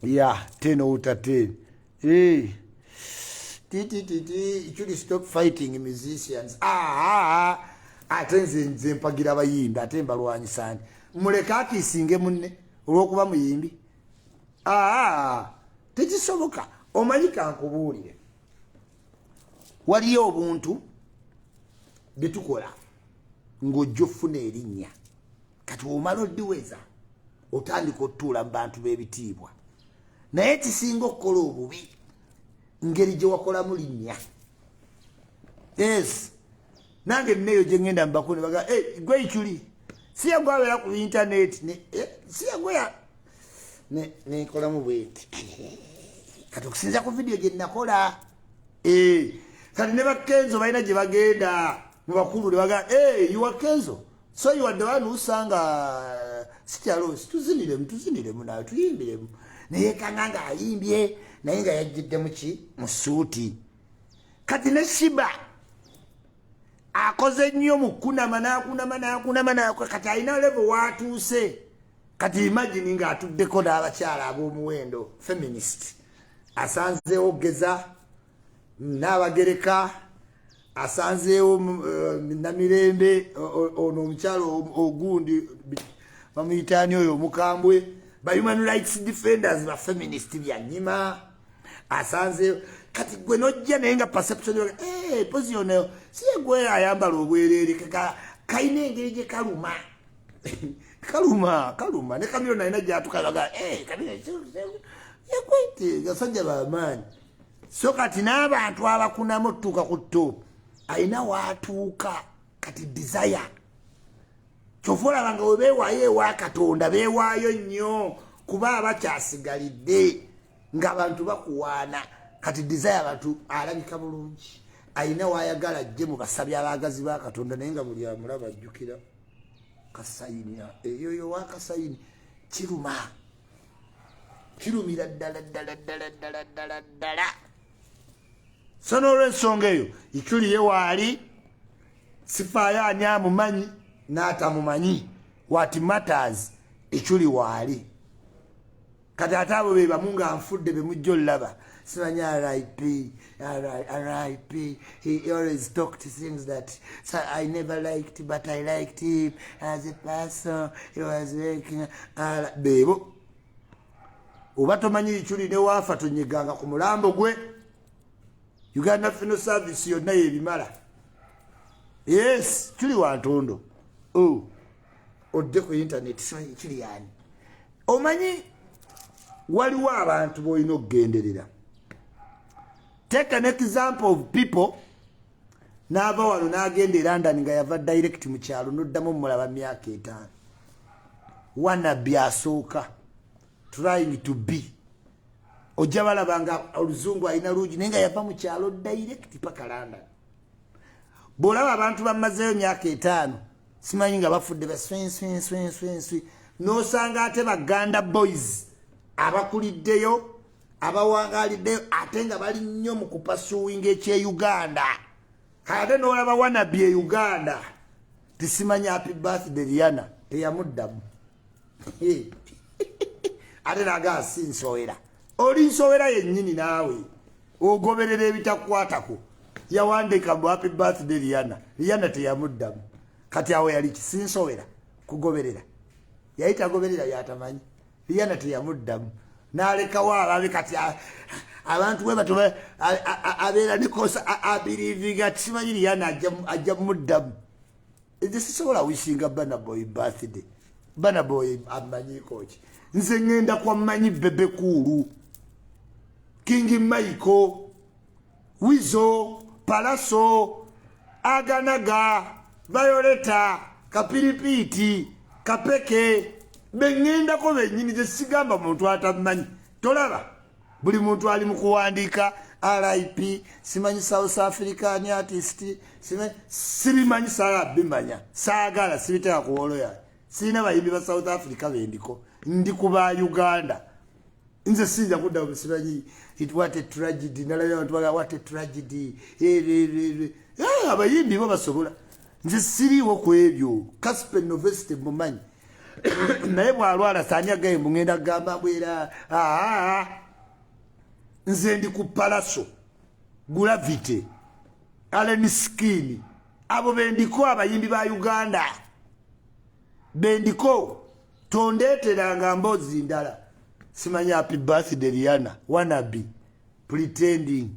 ya 10 out of 10. Hey. Ttt, should stop fighting musicians. Ah, ah, ah. Ate nze mpagira abayimbi, ate mbalwanyisa nti muleke akiisinge munne olw'okuba muyimbi. Aa, tekisoboka. Omanyi, kankubuulire, waliyo obuntu bye tukola ng'ojja ofuna erinnya. Kati omala oddiweza, otandika otutuula mu bantu b'ebitiibwa, naye kisinga okukola obubi ngeri gye wakolamu linnya. Yes, nange nneeyo gye ŋŋenda mubakulu ne baga, "Hey, gwe Ikyuli, si yagwe abeera ku intaneti?" Si yagwe ya nenkolamu bwenti. Kati okusinza ku vidiyo gye nakola, kati ne bakenzo balina gye bagenda mu bakulu ne baga, "Hey, you are Kenzo, so you are the one who sang Sikyalosi. Tuziniremu, tuziniremu nawe, tuyimbiremu." Naye kanga nga ayimbye, naye nga yajjidde muki? Mu suuti. Kati ne Shiba akoze nnyo mu kunama, n'akunama, n'akunama, kati alina level watuuse. Kati imagine ng'atuddeko n'abakyala ab'omuwendo, feminist, asanzeewo geza n'abagereka, asanzeewo Namirembe, ono omukyalo ogundi bamuyitaani oyo omukambwe, ba human rights defenders, ba feminist, byanyima asanzeewo. Kati gwe nojja, naye nga perception, hey, pozi ono si yegwe ayambala obwereere? Kalina engeri gye kaluma, kaluma, kaluma. Ne Kamiliyoni alina gyatukaga yakwete gasajja bamaanyi. So kati n'abantu abakunamu otutuuka ku top, alina waatuuka. Kati desire, kyova olaba nga webeewaayo ewa Katonda, beewaayo nnyo, kuba abakyasigalidde ng'abantu bakuwaana. Kati desire, abantu alabika bulungi, alina waayagala ajje mu basabi abaagazi ba Katonda, naye nga buli amulaba ajjukira kasayini eyoyo wakasayini. Kiruma, kirumira ddala ddala ddala ddala ddala ddala. So n'olwensonga eyo, Ikyuliye waali, sifaayo ani amumanyi n'atamumanyi. What matters, Ikyuli waali. Kati ate abo be bamu nga nfudde bemujja olaba, simanyi RIP, RIP, he always talked things that so I never liked, but I liked him as a person he was working. Beebo oba tomanyi Ikyuli ne waafa, tonyeganga ku mulambo gwe. Uganda Funeral Service yonna yebimala. Yes, kiri wantondo. Oh, odde ku internet, simanyi kiri yani. Omanyi waliwo abantu b'olina okugenderera. Take an example of people n'ava wano n'agenda e London nga yava direct mu kyalo, n'oddamu mulaba myaka 5. Wanabbi asooka trying to be, ojja balaba nga oluzungu alina lungi, naye nga yava mu kyalo direct paka London. Bw'olaba abantu bamazeeyo myaka 5, simanyi nga bafudde baswinswinswinswinswi, n'osanga ate baganda boys abakuliddeyo, abawangaliddeyo, ate nga bali nnyo mu kupursuinga ekyeuganda. Ate n'olaba wanabbi e Uganda, tisimanyi happy birthday Rihanna, teyamuddamu. Ate naga si nsowera, oli nsowera yennyini naawe ogoberera ebitakwatako. Yawandika mu happy birthday Rihanna, Rihanna teyamuddamu. Kati awo yali kisinsowera kugoberera, yali tagoberera yatamanyi. Rihanna teyamuddamu, nalekawo ababe. Kati abantu bwe bato abeera nekosa abelievinga, simanyi Rihanna ajja muddamu. Nze sisobola wishinga Burna Boy birthday. Burna Boy amanyiko ki? Nze ŋŋenda kwammanyi Bebe Cool, King Michael, Weasel, Pallaso, Aganaga, Violeta, Kapiripiiti, Kapeke, beŋŋendako bennyini. Ze sigamba muntu atamanyi. Tolaba buli muntu ali mu kuwandiika RIP, simanyi South African artist, sibimanyi, saala bimanya, saagala, sibiteeka ku wall yange. Sirina bayimbi ba South Africa bendiko, ndi ku ba Uganda. Nze siyinza kudda simanyi it, what a tragedy. Nalabye abantu baga, what a tragedy. Eh, abayimbi bo basobola, nze siriiwo ku ebyo. Casper Nyovest mumanyi, naye bwalwala sani agaye mugenda kugamba bwera. Aa, nze ndi ku Pallaso, Gravity, Alien Skin, Abo bendiko, abayimbi ba Uganda bendiko. Tondeeteranga mboozi ndala, simanyi happy birthday Rihanna, wannabe pretending.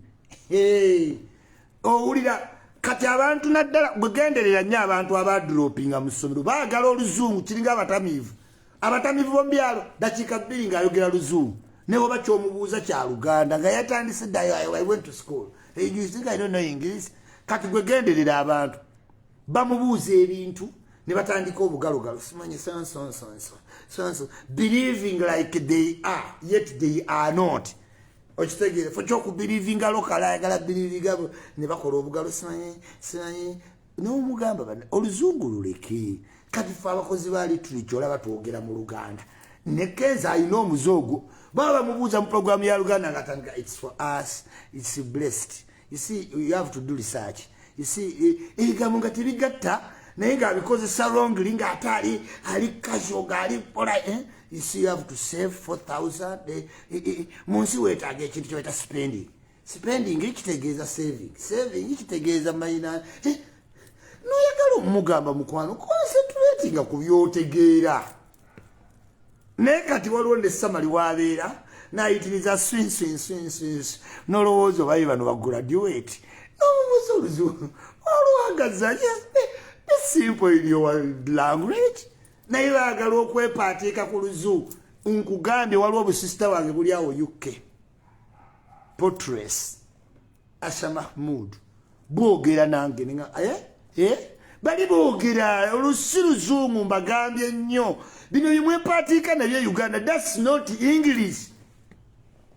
Hey. Owulira kati abantu, naddala bwegenderera nnyo abantu abadropinga mu ssomero, baagala oluzungu. Kiringa abatamiivu, abatamiivu bomubyalo, dakiika 2 ng'ayogera luzungu, ne woba kyomubuuza kya Luganda nga yatandise ddayo, "I went to school. You think I don't know English?" Kati gwegenderera abantu bamubuuza ebintu ne batandika obugalogalo, simanyi sonsonsonso, believing like they are, yet they are not. Okitegeere fo kyokubelievinga local, ayagala believinga ne bakola obugalo, simanyi simanyi, nomugamba bana oluzungu luleke. Kati fe abakozi ba literature, olaba twogera mu Luganda. Nekenza alina omuze ogwo, baba bamubuuza mu programu ya Luganda nga atandika, "It's for us, it's blessed, you see, you have to do research, you see." Ebigambo nga tebigatta, naye ng'abikozesa wrongly, ng'ate ali casual, ng'ali pola, eh? You see, you have to save 4000. Mu nsi weetaaga ekintu kyebaita spending. Spending kitegeeza saving, saving kitegeeza mayina, eh? Noyagala omugamba, mukwano, concentratinga ku byotegeera. Naye kati waliwo ne samali wabeera nayitiriza swinswinswinswins, nolowooza obaye bano bagraduate, nomubuuza oluzungu olwagaza, simple in your language, naye baagala okwepaatiika ku luzungu. Nkugambye, waliwo obusisita wange buli awo UK, Potres Asha Mahmud, bwogera nange ninga eh? Eh? Bali boogera olusi luzungu. Mbagambye nnyo, bino bimwepaatiika nabyo Uganda, that's not English.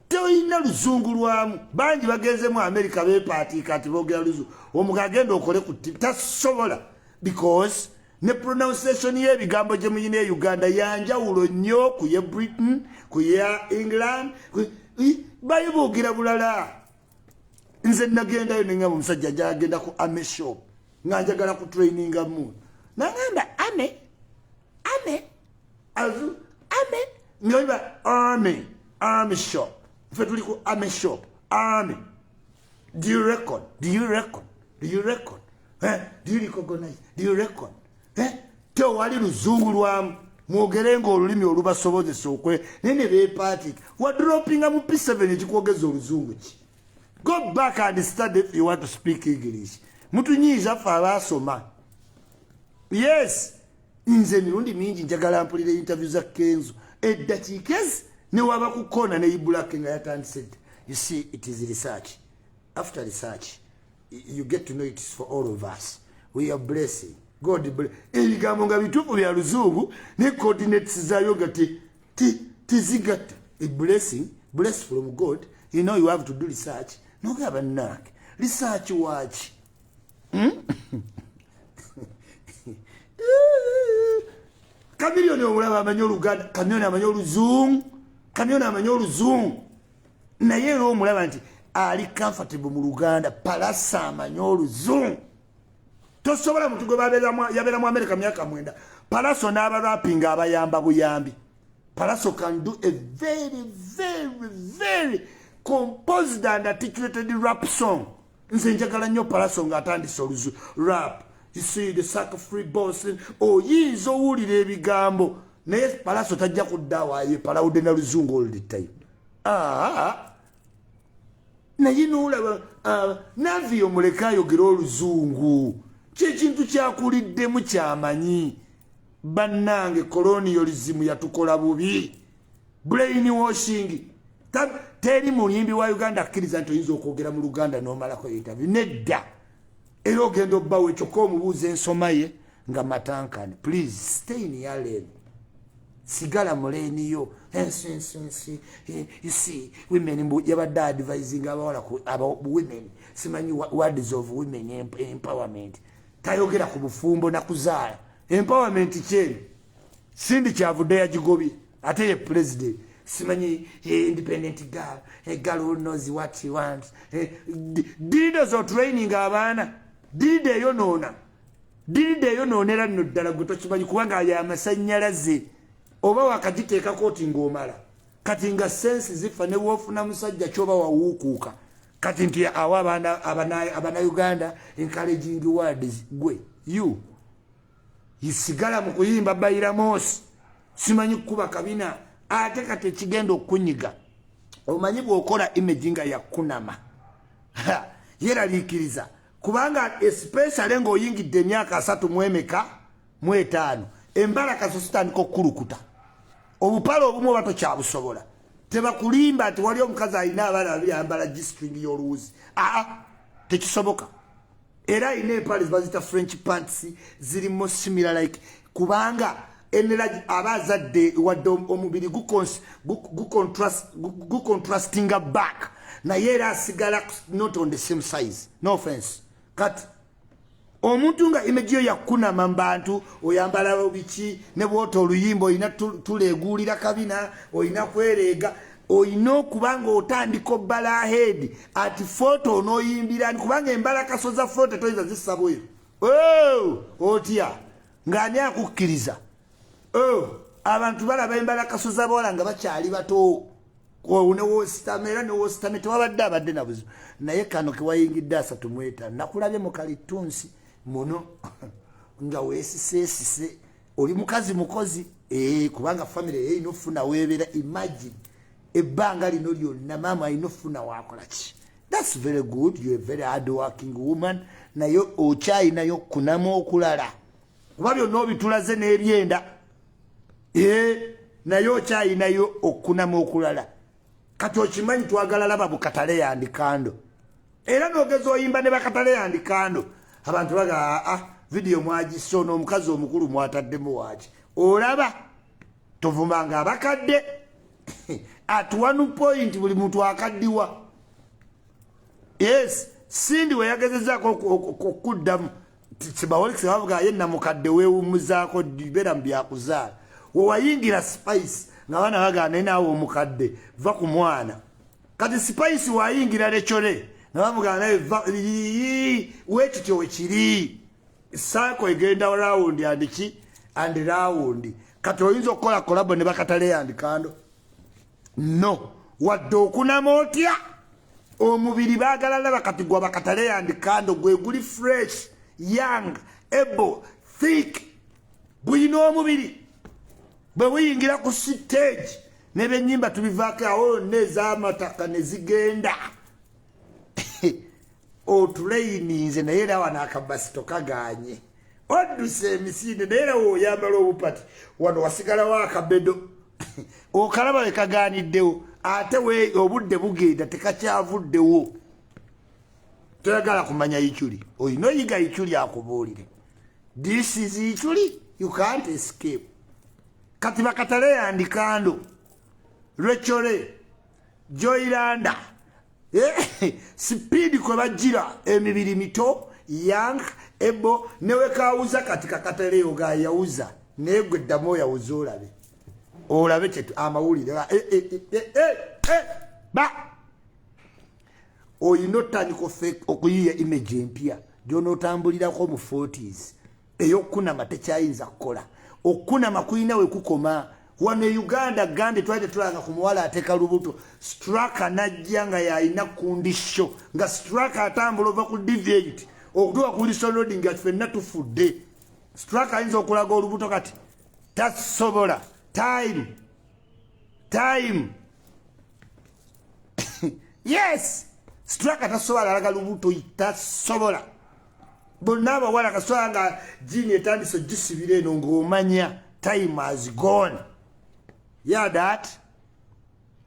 Toyina luzungu lwamu. Bangi bagenze mu America bepaatiika nti boogera luzungu. Omuga agenda okole ku TV, tasobola, because ne pronunciation y'ebigambo gye muyina e Uganda yanjawulo nnyo ku ye Britain, ku ya England. Bayi boogera bulala. Nze nagendayo neŋŋamba omusajja, njagenda ku army shop nga njagala ku traininga mu, nagamba army, army, azu army, nga army, army shop. Ffe tuli ku army shop, army. Do you reckon? Do you reckon? Do you reckon, eh? Do you recognize? Do you reckon, eh? Tewali luzungu lwamu. Mwogere nga olulimi olubasobozesa okwe, naye ne beepaatika. Wadropinga mu P7, ekikwogeza oluzungu ki? Go back and study if you want to speak English. Mutunyiiza ffe abaasoma. Yes, nze emirundi mingi njagala mpulira interview za Kenzo, eddakiika ezi newaba ku kona ne Ibulake nga yatandise dda. You see, it is research. After research you get to know it is for all of us. We are blessing God bless. Ebigambo nga bituufu bya luzungu, ne coordinates zayo nga tezigatta. A blessing, bless from God. You know, you have to do research. Nogaba bannange, research waki? Hmm? Kamiliyoni omulaba amanyi Oluganda, Kamiliyoni amanyi oluzungu, Kamiliyoni amanyi oluzungu, naye era omulaba nti ali comfortable mu Luganda. Pallaso amanyi oluzungu, tosobola. Muntu gwe yabeera mu Amerika myaka 9, Pallaso n'abarapinga abayamba buyambi. Pallaso can do a very, very, very composed and articulated rap song. Nze njagala nnyo Pallaso ng'atandise oluzu rap. You see, the sucker free boss, oyinza owulira ebigambo, naye Pallaso tajja kudda awo palawudde na luzungu all the time. Ah, naye nolaba, ah, Navio muleke ayogere oluzungu, kyekintu kyakuliddemu kyamanyi. Bannange, colonialism yatukola bubi, brain washing. Teri muyimbi wa Uganda akkiriza nti oyinza okwogera mu Luganda n'omalako interview, nedda. Era ogenda obbawo ekyokka omubuuza ensoma ye nga matankane. Please stay in your lane, sigala mu lane yo. Ensi, you see, women, mbu yabadde advising abawala, women, simanyi words of women empowerment. Tayogera ku bufumbo nakuzaala. Empowerment kyeno sindi kyavudde yagigobye, ate ye president. Simanyi independent girl, a girl who knows what he wants. Dildo zo training abaana, dildo eyonoona, dildo eyonoonera nno ddala. Gwe tokimanyi kubanga yamasanyalaze oba wakagiteekako oti ng'omala kati nga sensi zifa, ne woofuna musajja kyoba wawuukuuka. Kati nti awa abana encouraging words. Gwe you yisigala mu kuyimba bayiramosi, simanyi kukuba kabina. Ate kati ekigenda okunyiga, omanyi bw'okola image nga yakunama, yeraliikiriza, kubanga especially ng'oyingidde emyaka 35, embalakaso zitandika okukulukuta, obupale obumu oba tokyabusobola. Tebakulimba nti wali omukazi alina abaana babiri ayambala G-string y'oluwuzi. Aa, tekisoboka. Era alina empale zibazita French pants, zirimu similar like, kubanga enera aba azadde, wadde omubiri gucontractinga back, naye era asigala not on the same size. No offense. Kati omuntu nga image yo yakunama mu bantu, oyambala biki, ne bwota oluyimba olina tuleeguulira kabina, olina kwereega, olina okuba nga otandika obbala ahead at 40 onooyimbirani, kubanga embalakaso za 40 toyinza zissa bweru. Oh, otya ng'ani akukkiriza? Oh, abantu balaba embalakaso z'abawala nga bakyali bato. Newositama era newositame tewabadde abadde na buzibu, naye kano kewayingidde 35, nakulabye mu kalitunsi muno nga weesiseesise. Oli mukazi mukozi, kubanga famire erina ofuna weebeera. Imagine ebbanga lino lyonna maama alina ofuna wakola ki. That's very good, you a very hard working woman, naye okyayinayo kunamu okulala, kuba byonna obitulaze n'ebyenda, naye okyayinayo okunamu okulala. Kati okimanyi twagala laba bukatale yandikando, era nogeza oyimba ne bakatale yandikando, abantu baga, aa, vidiyo mwagise, ono omukazi omukulu mwataddemu waaki? Olaba tovumanga abakadde. At one point buli muntu akaddiwa. Yes, Sindi we yagezezaako okuddamu kibawolekise, bavuga ye namukadde weewummuzaako, beera mu byakuzaala. Wewayingira Spice nga baana bagamba, naye naawe omukadde va ku mwana. Kati Spice wayingira lekyole nga bavuga naye weekityo wekiri. Saako egenda round and ki and round. Kati oyinza okukola collabo ne bakatale and kando no, wadde okunama otya omubiri baagala laba. Kati gwa bakatale and kando gwe guli fresh, young, able, thick, buyina omubiri bwe buyingira ku stage n'ebyenyimba tubivaako awo yonna ez'amataka ne zigenda. Otuleyininze, naye era wano akabasito kaganye, odduse emisinde, naye era woyambala obupati wano wasigalawo akabedo okalaba we kaganiddewo. Ate obudde bugenda, tekakyavuddewo. Toyagala kumanya Ichuli, olina oyiga Ichuli akubuulire. This is Ichuli, you can't escape. Kati bakatale yandikando, Rachel Joylanda, speed kwe bajjira, emibiri mito, young, ebo newekawuza. Kati kakataleyo gayawuza, naye gwe ddamu oyawuza, olabe, olabe kyetu amawulire. Eh, ba oyina otandika okuyiya image empya gyonootambulirako mu 40s. Ey'okunama tekyayinza kukola. Okunama kulina we kukoma. Wano e Uganda gambye twali tetulanga ku muwala ateeka lubuto. Straka najja nga yalina kundisho, nga Straka atambula ova ku DV8 okutuuka ku Wilson Road nga ffenna tufudde. Straka ayinza okulaga olubuto? Kati tasobola. Time, time, yes. Straka tasobola alaga lubuto, tasobola. Bonna abawala kasobola nga jini etandise ogisibira eno ng'omanya time has gone. Yeah, that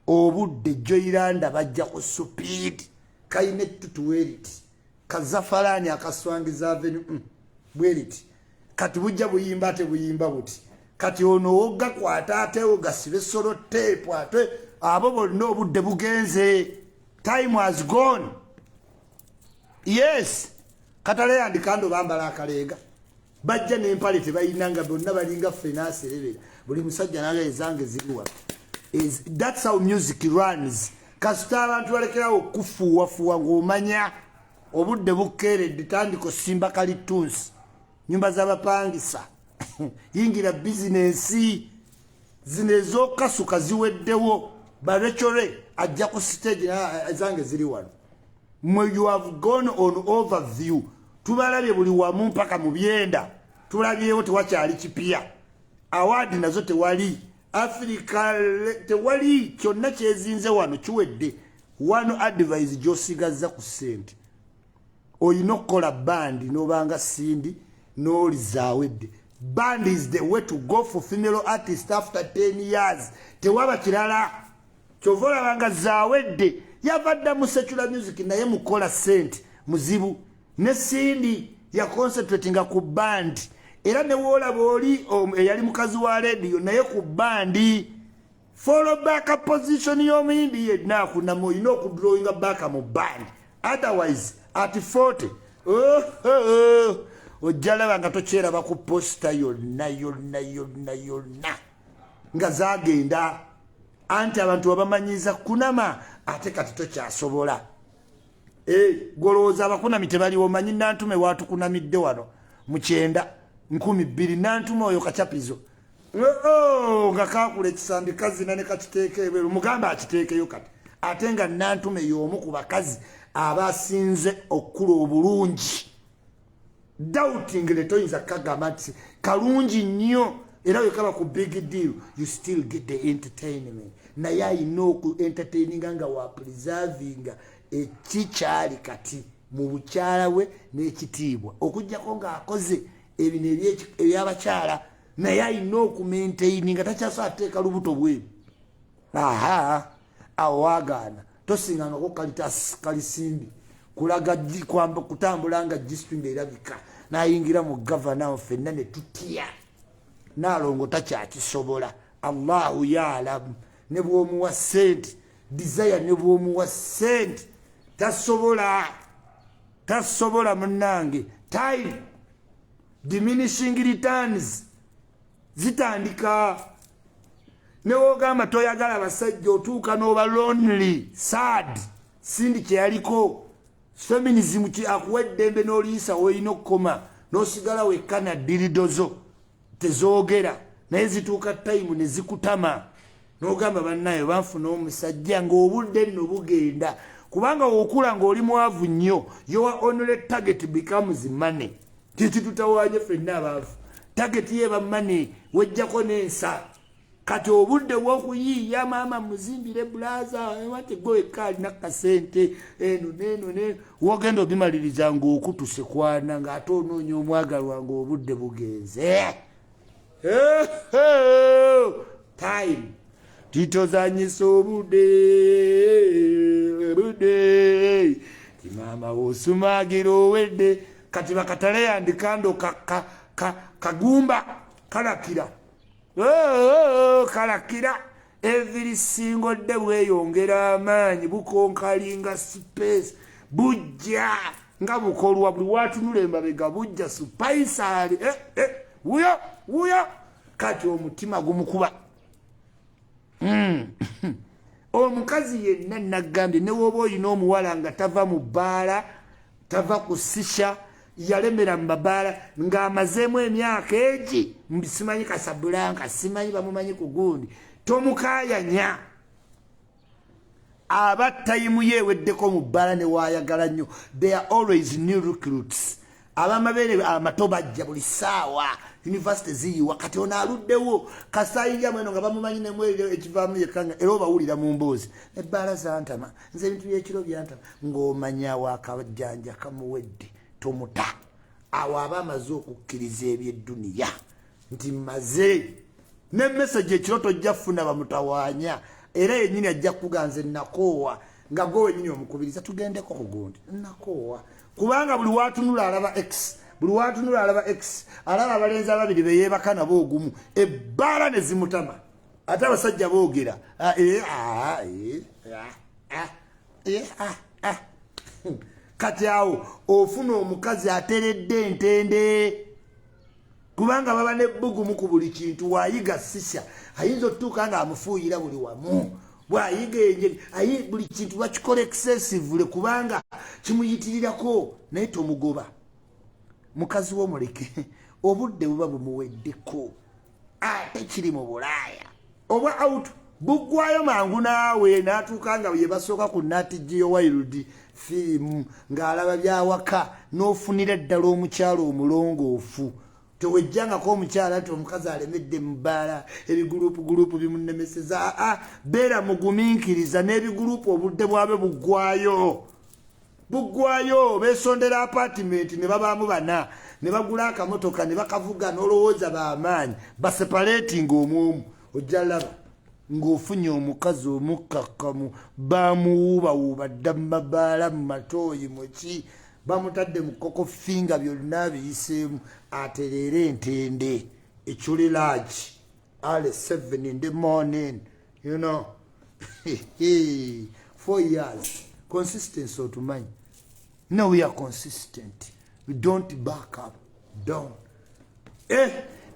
obudde. Joyiranda bajja ku speed, kalina ettutu weriti, kazafalaani akaswangiza avenue, bweriti. Kati bujja buyimba, ate buyimba buti. Kati ono wogakwata ate ogasibe sellotape, ate abo bonna obudde bugenze, time has gone. Yes, katale yandikando bambala akaleega, bajja n'empale tebalina, nga bonna balinga ffena aserebera. Buli musajja naga ezange ziriwa. That's how music runs. Kasita abantu balekerawo okufuuwafuuwa ng'omanya obudde bukeeredde, tandika osimba kalitunsi, nyumba z'abapangisa, yingira bizinensi. Zino ez'okasuka ziweddewo. Barechore ajja ku stage, ezange ziri wano. Mwe, you have gone on overview. Tubalabye buli wamu mpaka mu byenda tulabyewo, tewakyali kipya. Award nazo tewali, Africa tewali, kyonna kyezinze wano kiwedde. One advice gyosigaza ku ssente, olina okukola band nobanga Cindy n'olizawedde. Band is the way to go for female artist after 10 years. Tewaba kirala. Kyova olabanga Zawedde yava dda mu secular music, naye mukola sente muzibu. Ne Cindy yaconcentratinga ku band, era newoolaba oli eyali mukazi wa Radio naye ku band. Follow back position y'omuyimbi yenna akunama, olina okudrawinga back mu band, otherwise at 40, oh, ojja laba nga tokyeraba ku poster yonna yonna yonna yonna nga zagenda. Anti abantu babamanyiza kunama, ate kati tokyasobola. Golowooza abakunami tebaliwo? Manyi Nantume watukunamidde wano mu 90 2000. Nantume oyo kacapizo, oh, nga kakula ekisambi kazina ne kakiteeka ebweru, mugambe akiteekeyo kati. Ate nga Nantume y'omu ku bakazi abasinze okukula obulungi. Doubting le toyinza kagamba nti kalungi nnyo, era wekaba ku big deal, you still get the entertainment. Naye ayina oku entertaininga nga wa preservinga ekikyali kati mu bukyala bwe n'ekitiibwa, okugjako ng'akoze ebino ebyabakyala. Naye ayina okumaintaininga, takyasobola ateeka lubuto bweru. Aha, awo wagaana tosingangako kalisimbi kulaga kutambula nga G-string erabika nayingira mu gavana ffenna ne tutya. Naalongo takyakisobola. Allahu yaalamu. Ne bwomuwa sente, Desire, ne bwomuwa sente tasobola, tasobola munnange. Time diminishing returns zitandika. Newogamba toyagala basajja, otuuka n'oba lonely, sad. Cindy kyeyaliko feminism akuwa eddembe n'oliisa weolina okukoma n'osigala wekka na diridozo tezoogera, naye zituuka time ne zikutama n'ogamba, "Bannaye, banfuna omusajja," ng'obudde nno bugenda. Kubanga wokula ng'oli mwavu nnyo, your only target becomes money. Kikitutawanye ffenna abaavu, target yeba money, wejjako n'ensa. Kati obudde bwokuyiiya, maama muzimbire bulaza wati gwe wekka alina kasente eno neno neno, wogenda obimaliriza ng'okutuse kwana, ng'ate onoonya omwagalwa ng'obudde bugenze. Time titozanyisa obudde, budde timaama wosumagira owedde. Kati bakatale yandikando kagumba kalakira kalakira every single day bweyongera amaanyi, buconqueringa space, bujja nga bukolwa buli watunula emabega bujja supaisali, eh, eh, wuyo wuyo. Kati omutima gumukuba. Omukazi yenna nagambye, newoba olina omuwala nga tava mu bbaala, tava ku shisha, yalemera mu mabaala ng'amazeemu emyaka egi, simanyi Casablanca, simanyi bamumanyi ku gundi, tomukayanya. Aba time ye eweddeko mu bbaala. Ne waayagala nnyo, they are always new recruits. Abamabeere amato bajja buli ssaawa, university ziyiwa. Kati ono aluddewo kasayinja mweno nga bamumanyi nemwerire ekivaamu yekanga, era obawulira mu mboozi, "Ebbaala zantama nze, ebintu byekiro byantama," ng'omanyawo akajanja kamuwedde. Tomuta awo, aba amaze okukkiriza ebyedduniya nti maze ne message ekiro tojja funa bamutawaanya. Era yennyini ajja kuganza enakoowa, nga gwe wenyini omukubiriza, "Tugendeko ku gundi, nakoowa," kubanga buli watunula alaba x, buli watunula alaba x, alaba abalenzi ababiri beyeebaka nabo ogumu, ebbaala ne zimutama. Ate abasajja boogera, "Ah, eh, ah, eh, ah, ah, ah, ah." Kati awo ofuna omukazi ateredde entende, kubanga baba nebbugumu ku buli kintu. Waayiga shisha, ayinza otutuuka nga amufuuyira buli wamu. Bwayiga enjeri buli kintu bakikola excessively kubanga kimuyitirirako. Naye tomugoba mukazi wo, muleke, obudde buba bumuweddeko. Ate kiri mu Bulaaya obwa out buggwayo mangu, naawe n'atuuka nga ye basooka ku Nat Geo Wild. Firimu ng'alaba byawaka, n'ofunira ddala omukyalo omulongoofu. Tewejjangako omukyala nti omukazi alemedde mu bbaala, ebigulupu gulupu bimunemeseza. Aa, beera mugumiikiriza n'ebigulupu, obudde bwabwe buggwayo, buggwayo. Besondera apartment ne babaamu bana, ne bagula akamotoka ne bakavuga, n'olowooza bamaanyi baseparating omwomu. Ojja laba ng'ofunye omukazi omukkakkamu, bamuwuubawuuba dda mu mabaala, mu matooyi, muki, bamutadde mu koko finga, byonna biyiseemu, atereere entende ekyuli large early 7 in the morning. 4 years consistency, otumanyi. No, we are consistent, we don't back up down.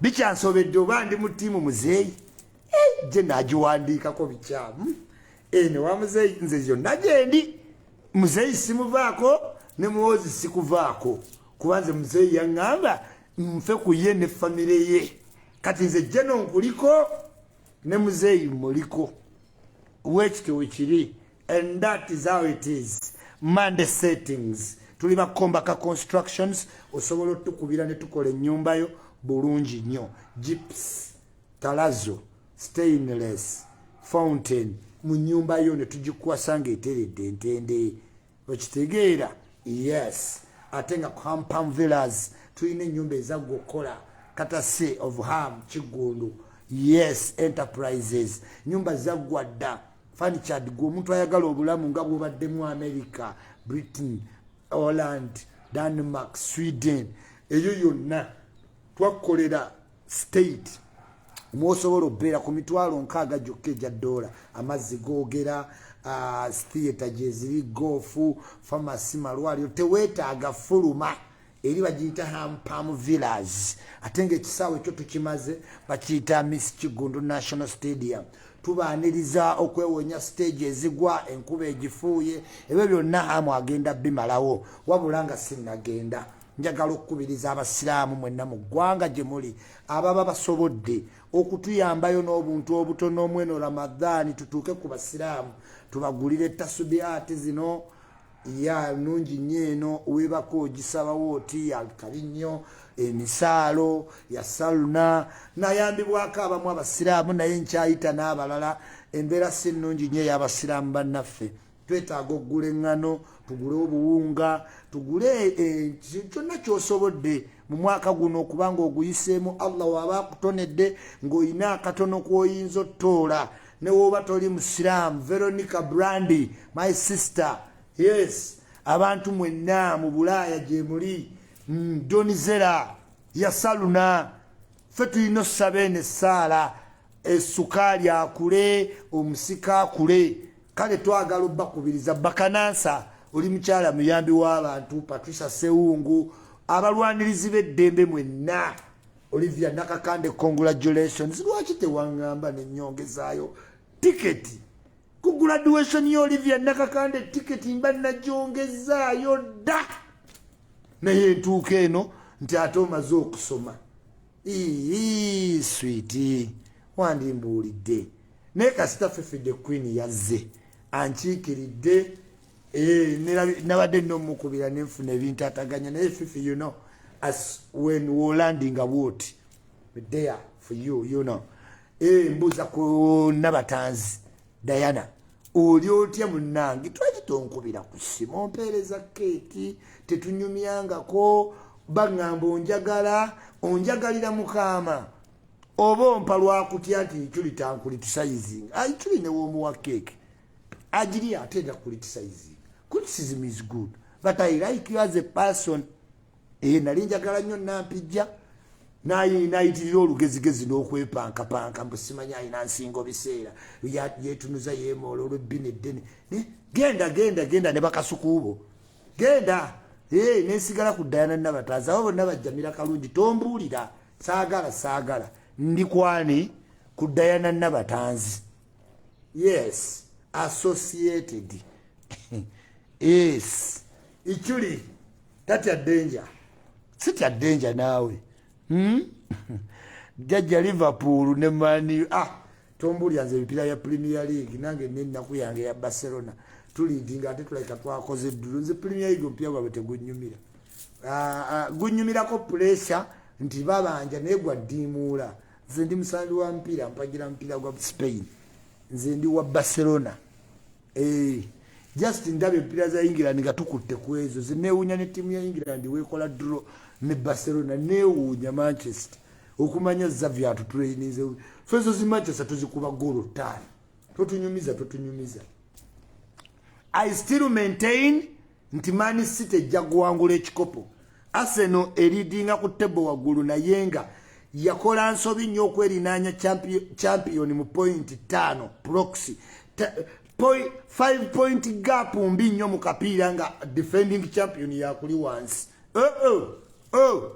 Bikyansobedde oba ndi mu ttiimu muzeeyi. Gye nagiwandiikako bikyamu. Ne wa muzeeyi, nze yonna gyendi muzeeyi simuvaako, ne Muwozi sikuvaako, kuba nze muzeeyi yaŋŋamba nfe ku ye ne famire ye. Kati nze jeno nkuliko ne muzeeyi muliko, wekityo wekiri, and that is how it is. Monday settings, tuli bakombaka constructions. Osobola otukubira ne tukola ennyumbayo bulungi nnyo, gypsum, terrazzo, stainless, fountain mu nyumba yo ne tugikwasa ng'eteredde entende. Okitegeera? Yes. Ate nga Hampam Villas tulina ennyumba ezaggwa okukola courtesy of Ham Kiggundu, yes, Enterprises. Nyumba zaggwa dda, furnitured. Gwe omuntu ayagala obulamu nga bwobaddemu America, Britain, Holland, Denmark, Sweden, eyo yonna twakolera state mwosobola okubeera ku 60,000 gyokka egya ddoola. Amazzi googera, theatre gyeziri, golf, pharmacy, malwaliro, teweetaaga fuluma. Eri bagiyita Hampam Villas. Ate ngaekisaawe ekyo tukimaze, bakiyita Miss Kigundu National Stadium. Tubaaniriza okwewonya stage ezigwa, enkuba egifuuye, ebyo byonna Hamu agenda bimalawo. Wabula nga sinnagenda, njagala okukubiriza abasiraamu mwenna mu ggwanga gye muli ababa basobodde okutuyambayo n'obuntu obutono omweno Ramadaani, tutuuke ku basiraamu tubagulire tasubiati zino. Ya nungi nnyo eno, weebako ogisabawo oti yakabi nnyo, emisaalo ya saluna nayambibwako abamu abasiraamu, naye nkyayita n'abalala. Embeera si nnungi nnyo ey'abasiraamu bannaffe. Twetaaga okugula eŋŋano, tugule obuwunga, tugule kyonna kyosobodde mu mwaka guno, okubanga oguyiseemu. Allah waaba akutonedde ng'olina akatono kwoyinza otoola, ne woba toli musiraamu. Veronica Brandy, my sister, yes. Abantu mwenna mu Bulaaya gye muli, Donizera yasaluna, ffe tulina osaba eno essaala, esukaali akule, omusika akule. Kale twagala obbakubiriza. Bakanansa, oli mukyala muyambi w'abantu. Patricia Sewungu, abalwanirizi b'eddembe mwenna. Olivia Nakakande, congratulations. Lwaki tewaŋŋamba nenyongezaayo tiketi ku graduation ya Olivia Nakakande? Tiketi mba najongezaayo dda, naye entuuka eno nti ate omaze okusoma. Ii, sweet, wandimbuulidde. Naye kasita Fefidde Queen yazze ankiikiridde. Nabadde nomukubira nenfuna ebintu ataganya, naye Fifi, as when wolandinga woti there for you. Mbuuza ku Nabatanzi Diana, oli otya munnange? Twaki tonkubira ku ssimu, ompeereza keeki? Tetunyumyangako. Baŋŋamba onjagala, onjagalira mukaama oba ompa lwakutya nti Ichuli tankulitisayizinga. Ichuli newoomuwa keeki agiri ate era criticizing. Criticism is good, but I like you as a person. Nali njagala nnyo Nampijja, nayitirira olugezigezi n'okwepankapanka mbu simanyi alina nsingo biseera yetunuza yemoola olwebbina eddene. Genda, genda, genda ne bakasukuubo, genda. Nensigala ku Diana Nabatanzi. Abo bonna bajjamira kalungi. Tombuulira, saagala, saagala. Ndi kwani ku Diana Nabatanzi. Yes, associated, yes. Ichuli tatya danger, sitya danger naawe. Jjajja Liverpool ne Man, ah, tombulya nze ebipiira bya Premier League. Nange nennaku yange ya Barcelona. Tuleadinga ate tulabika twakoze draw. Nze Premier League omupiira gwabwe tegunyumira. Ah, ah, gunyumirako pressure nti babanja, naye gwaddiimuula. Nze ndi musambi wa mupiira, mpagira mupiira gwa Spain. Nze ndi wa Barcelona. Eh, just ndaba empiira za England nga tukutte ku ezo. Ze neewuunya ne ttiimu ya England weekola draw ne Barcelona. Neewuunya Manchester okumanya Xavi atutraininze. Fezo zi Manchester tuzikuba goolo 5. Totunyumiza, totunyumiza. I still maintain nti Man City ejja kuwangula ekikopo. Arsenal eleadinga ku table waggulu, naye nga yakola nsobi nnyo okwerinaanya champion mu point 5 proxy. 5 point gap mbi nnyo mu kapiira nga defending champion yakuli wansi. Oh.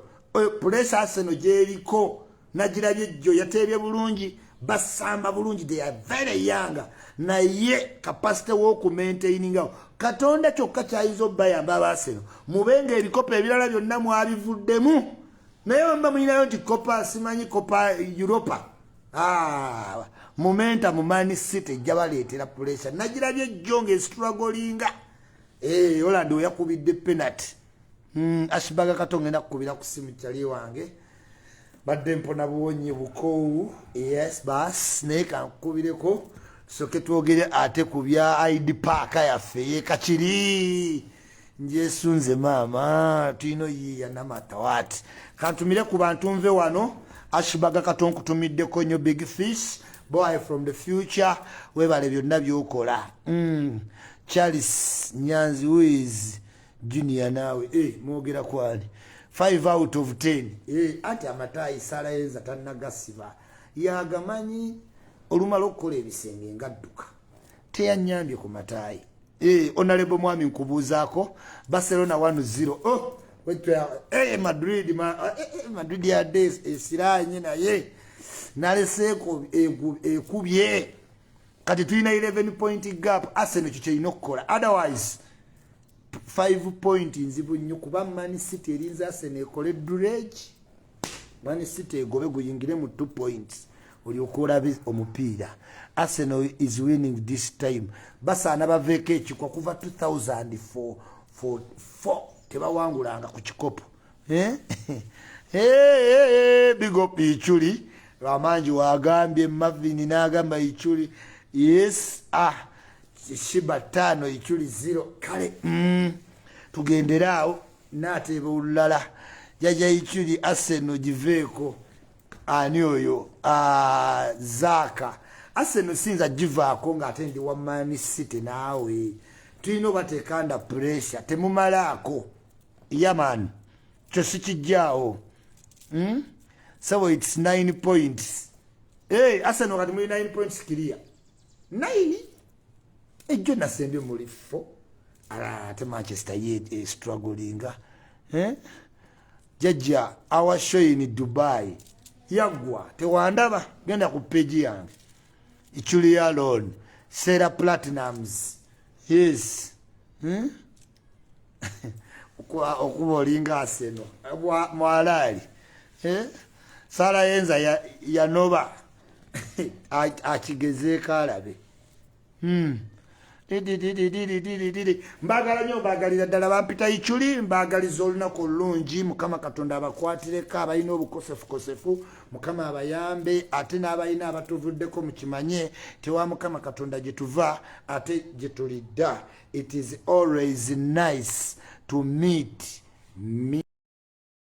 Pressure Arsenal gyeriko nagirabye jjo, yateebye bulungi, basamba bulungi, they are very young, naye capacity w'okumaintainingawo Katonda kyokka kyayinza obbayamba. Abaaseno mubenga ebikopo ebirala byonna mwabivuddemu, naye wemba mulinayo nti Copa, simanyi Copa Europa. Ah, momentum mu Man City ejja baleetera pressure. Nagirabye jjo ng'estrugglinga. Eh, Haaland oyakubidde penalty. Ashibaga kato ngenda kukubira ku simu kyali wange, badde mpona buwonyi bukoowu. Yes bas, naye kankukubireko soke twogere ate ku bya Id Park yaffe yekakiri. Njesunze maama, tulina oyiiya namatawaati. Kantumire ku bantu nve wano. Ashibaga kato, nkutumiddeko nnyo. Big fish boy from the future, webale byonna byokola. Charles Nyanzi wis Junior naawe, eh, mwogera kwani 5 out of 10. Eh, anti amataayi salayenza tannagasiba, yagamanyi olumala okukola ebisenge ngadduka, teyanyambye ku mataayi. Eh, honorable mwami, nkubuuzaako. Barcelona 1-0. Oh, eh, Madrid eh, Madrid yadde esiranye, naye naleseeko ekubye. Kati tulina 11 point gap. Arsenal kyo kyerina okukola, otherwise 5 point nzibu nnyo, kuba Man City erinza Arsenal ekole draw, Man City egobe guyingire mu 2 points, olyoka olabe omupiira. Arsenal is winning this time. Basaana baveeko ekikwa. Kuva 2004 tebawangulanga ku kikopo. Eh? Eh, big up Ichuli Ramanji wagambye Marvin n'agamba Ichuli yes. Ah, Shiba 5, Ichuli 0. Kale tugendere awo n'ateeba olulala. Jaja Ichuli, Arsenal giveeko. Ani oyo? Ah, Zaaka. Arsenal sinza givaako ng'ate ndi wa Man City. Naawe tulina obateeka under pressure, temumalaako yaman, kyo sikijjaawo. So it's 9 points. Hey, Arsenal kati muli 9 points clear, 9. Ejjo nasembye muli 4. Ate Manchester ye strugglinga, eh? Jajja, our show in Dubai yaggwa, tewandaba? Genda ku page yange Ichuli alone, Sarah Platinums. Yes, Okuba olinga Arsenal mwalaali, eh? Sara yenza yanoba akigezeeko alabe. Mbagala nnyo, mbagalira ddala. Bampita Ichuli, mbagaliza olunaku olulungi. Mukama Katonda abakwatireko abalina obukosefukosefu, Mukama abayambe, ate n'abalina abatuvuddeko mukimanye tewa Mukama Katonda gye tuva ate gye tulidda. It is always nice to meet me.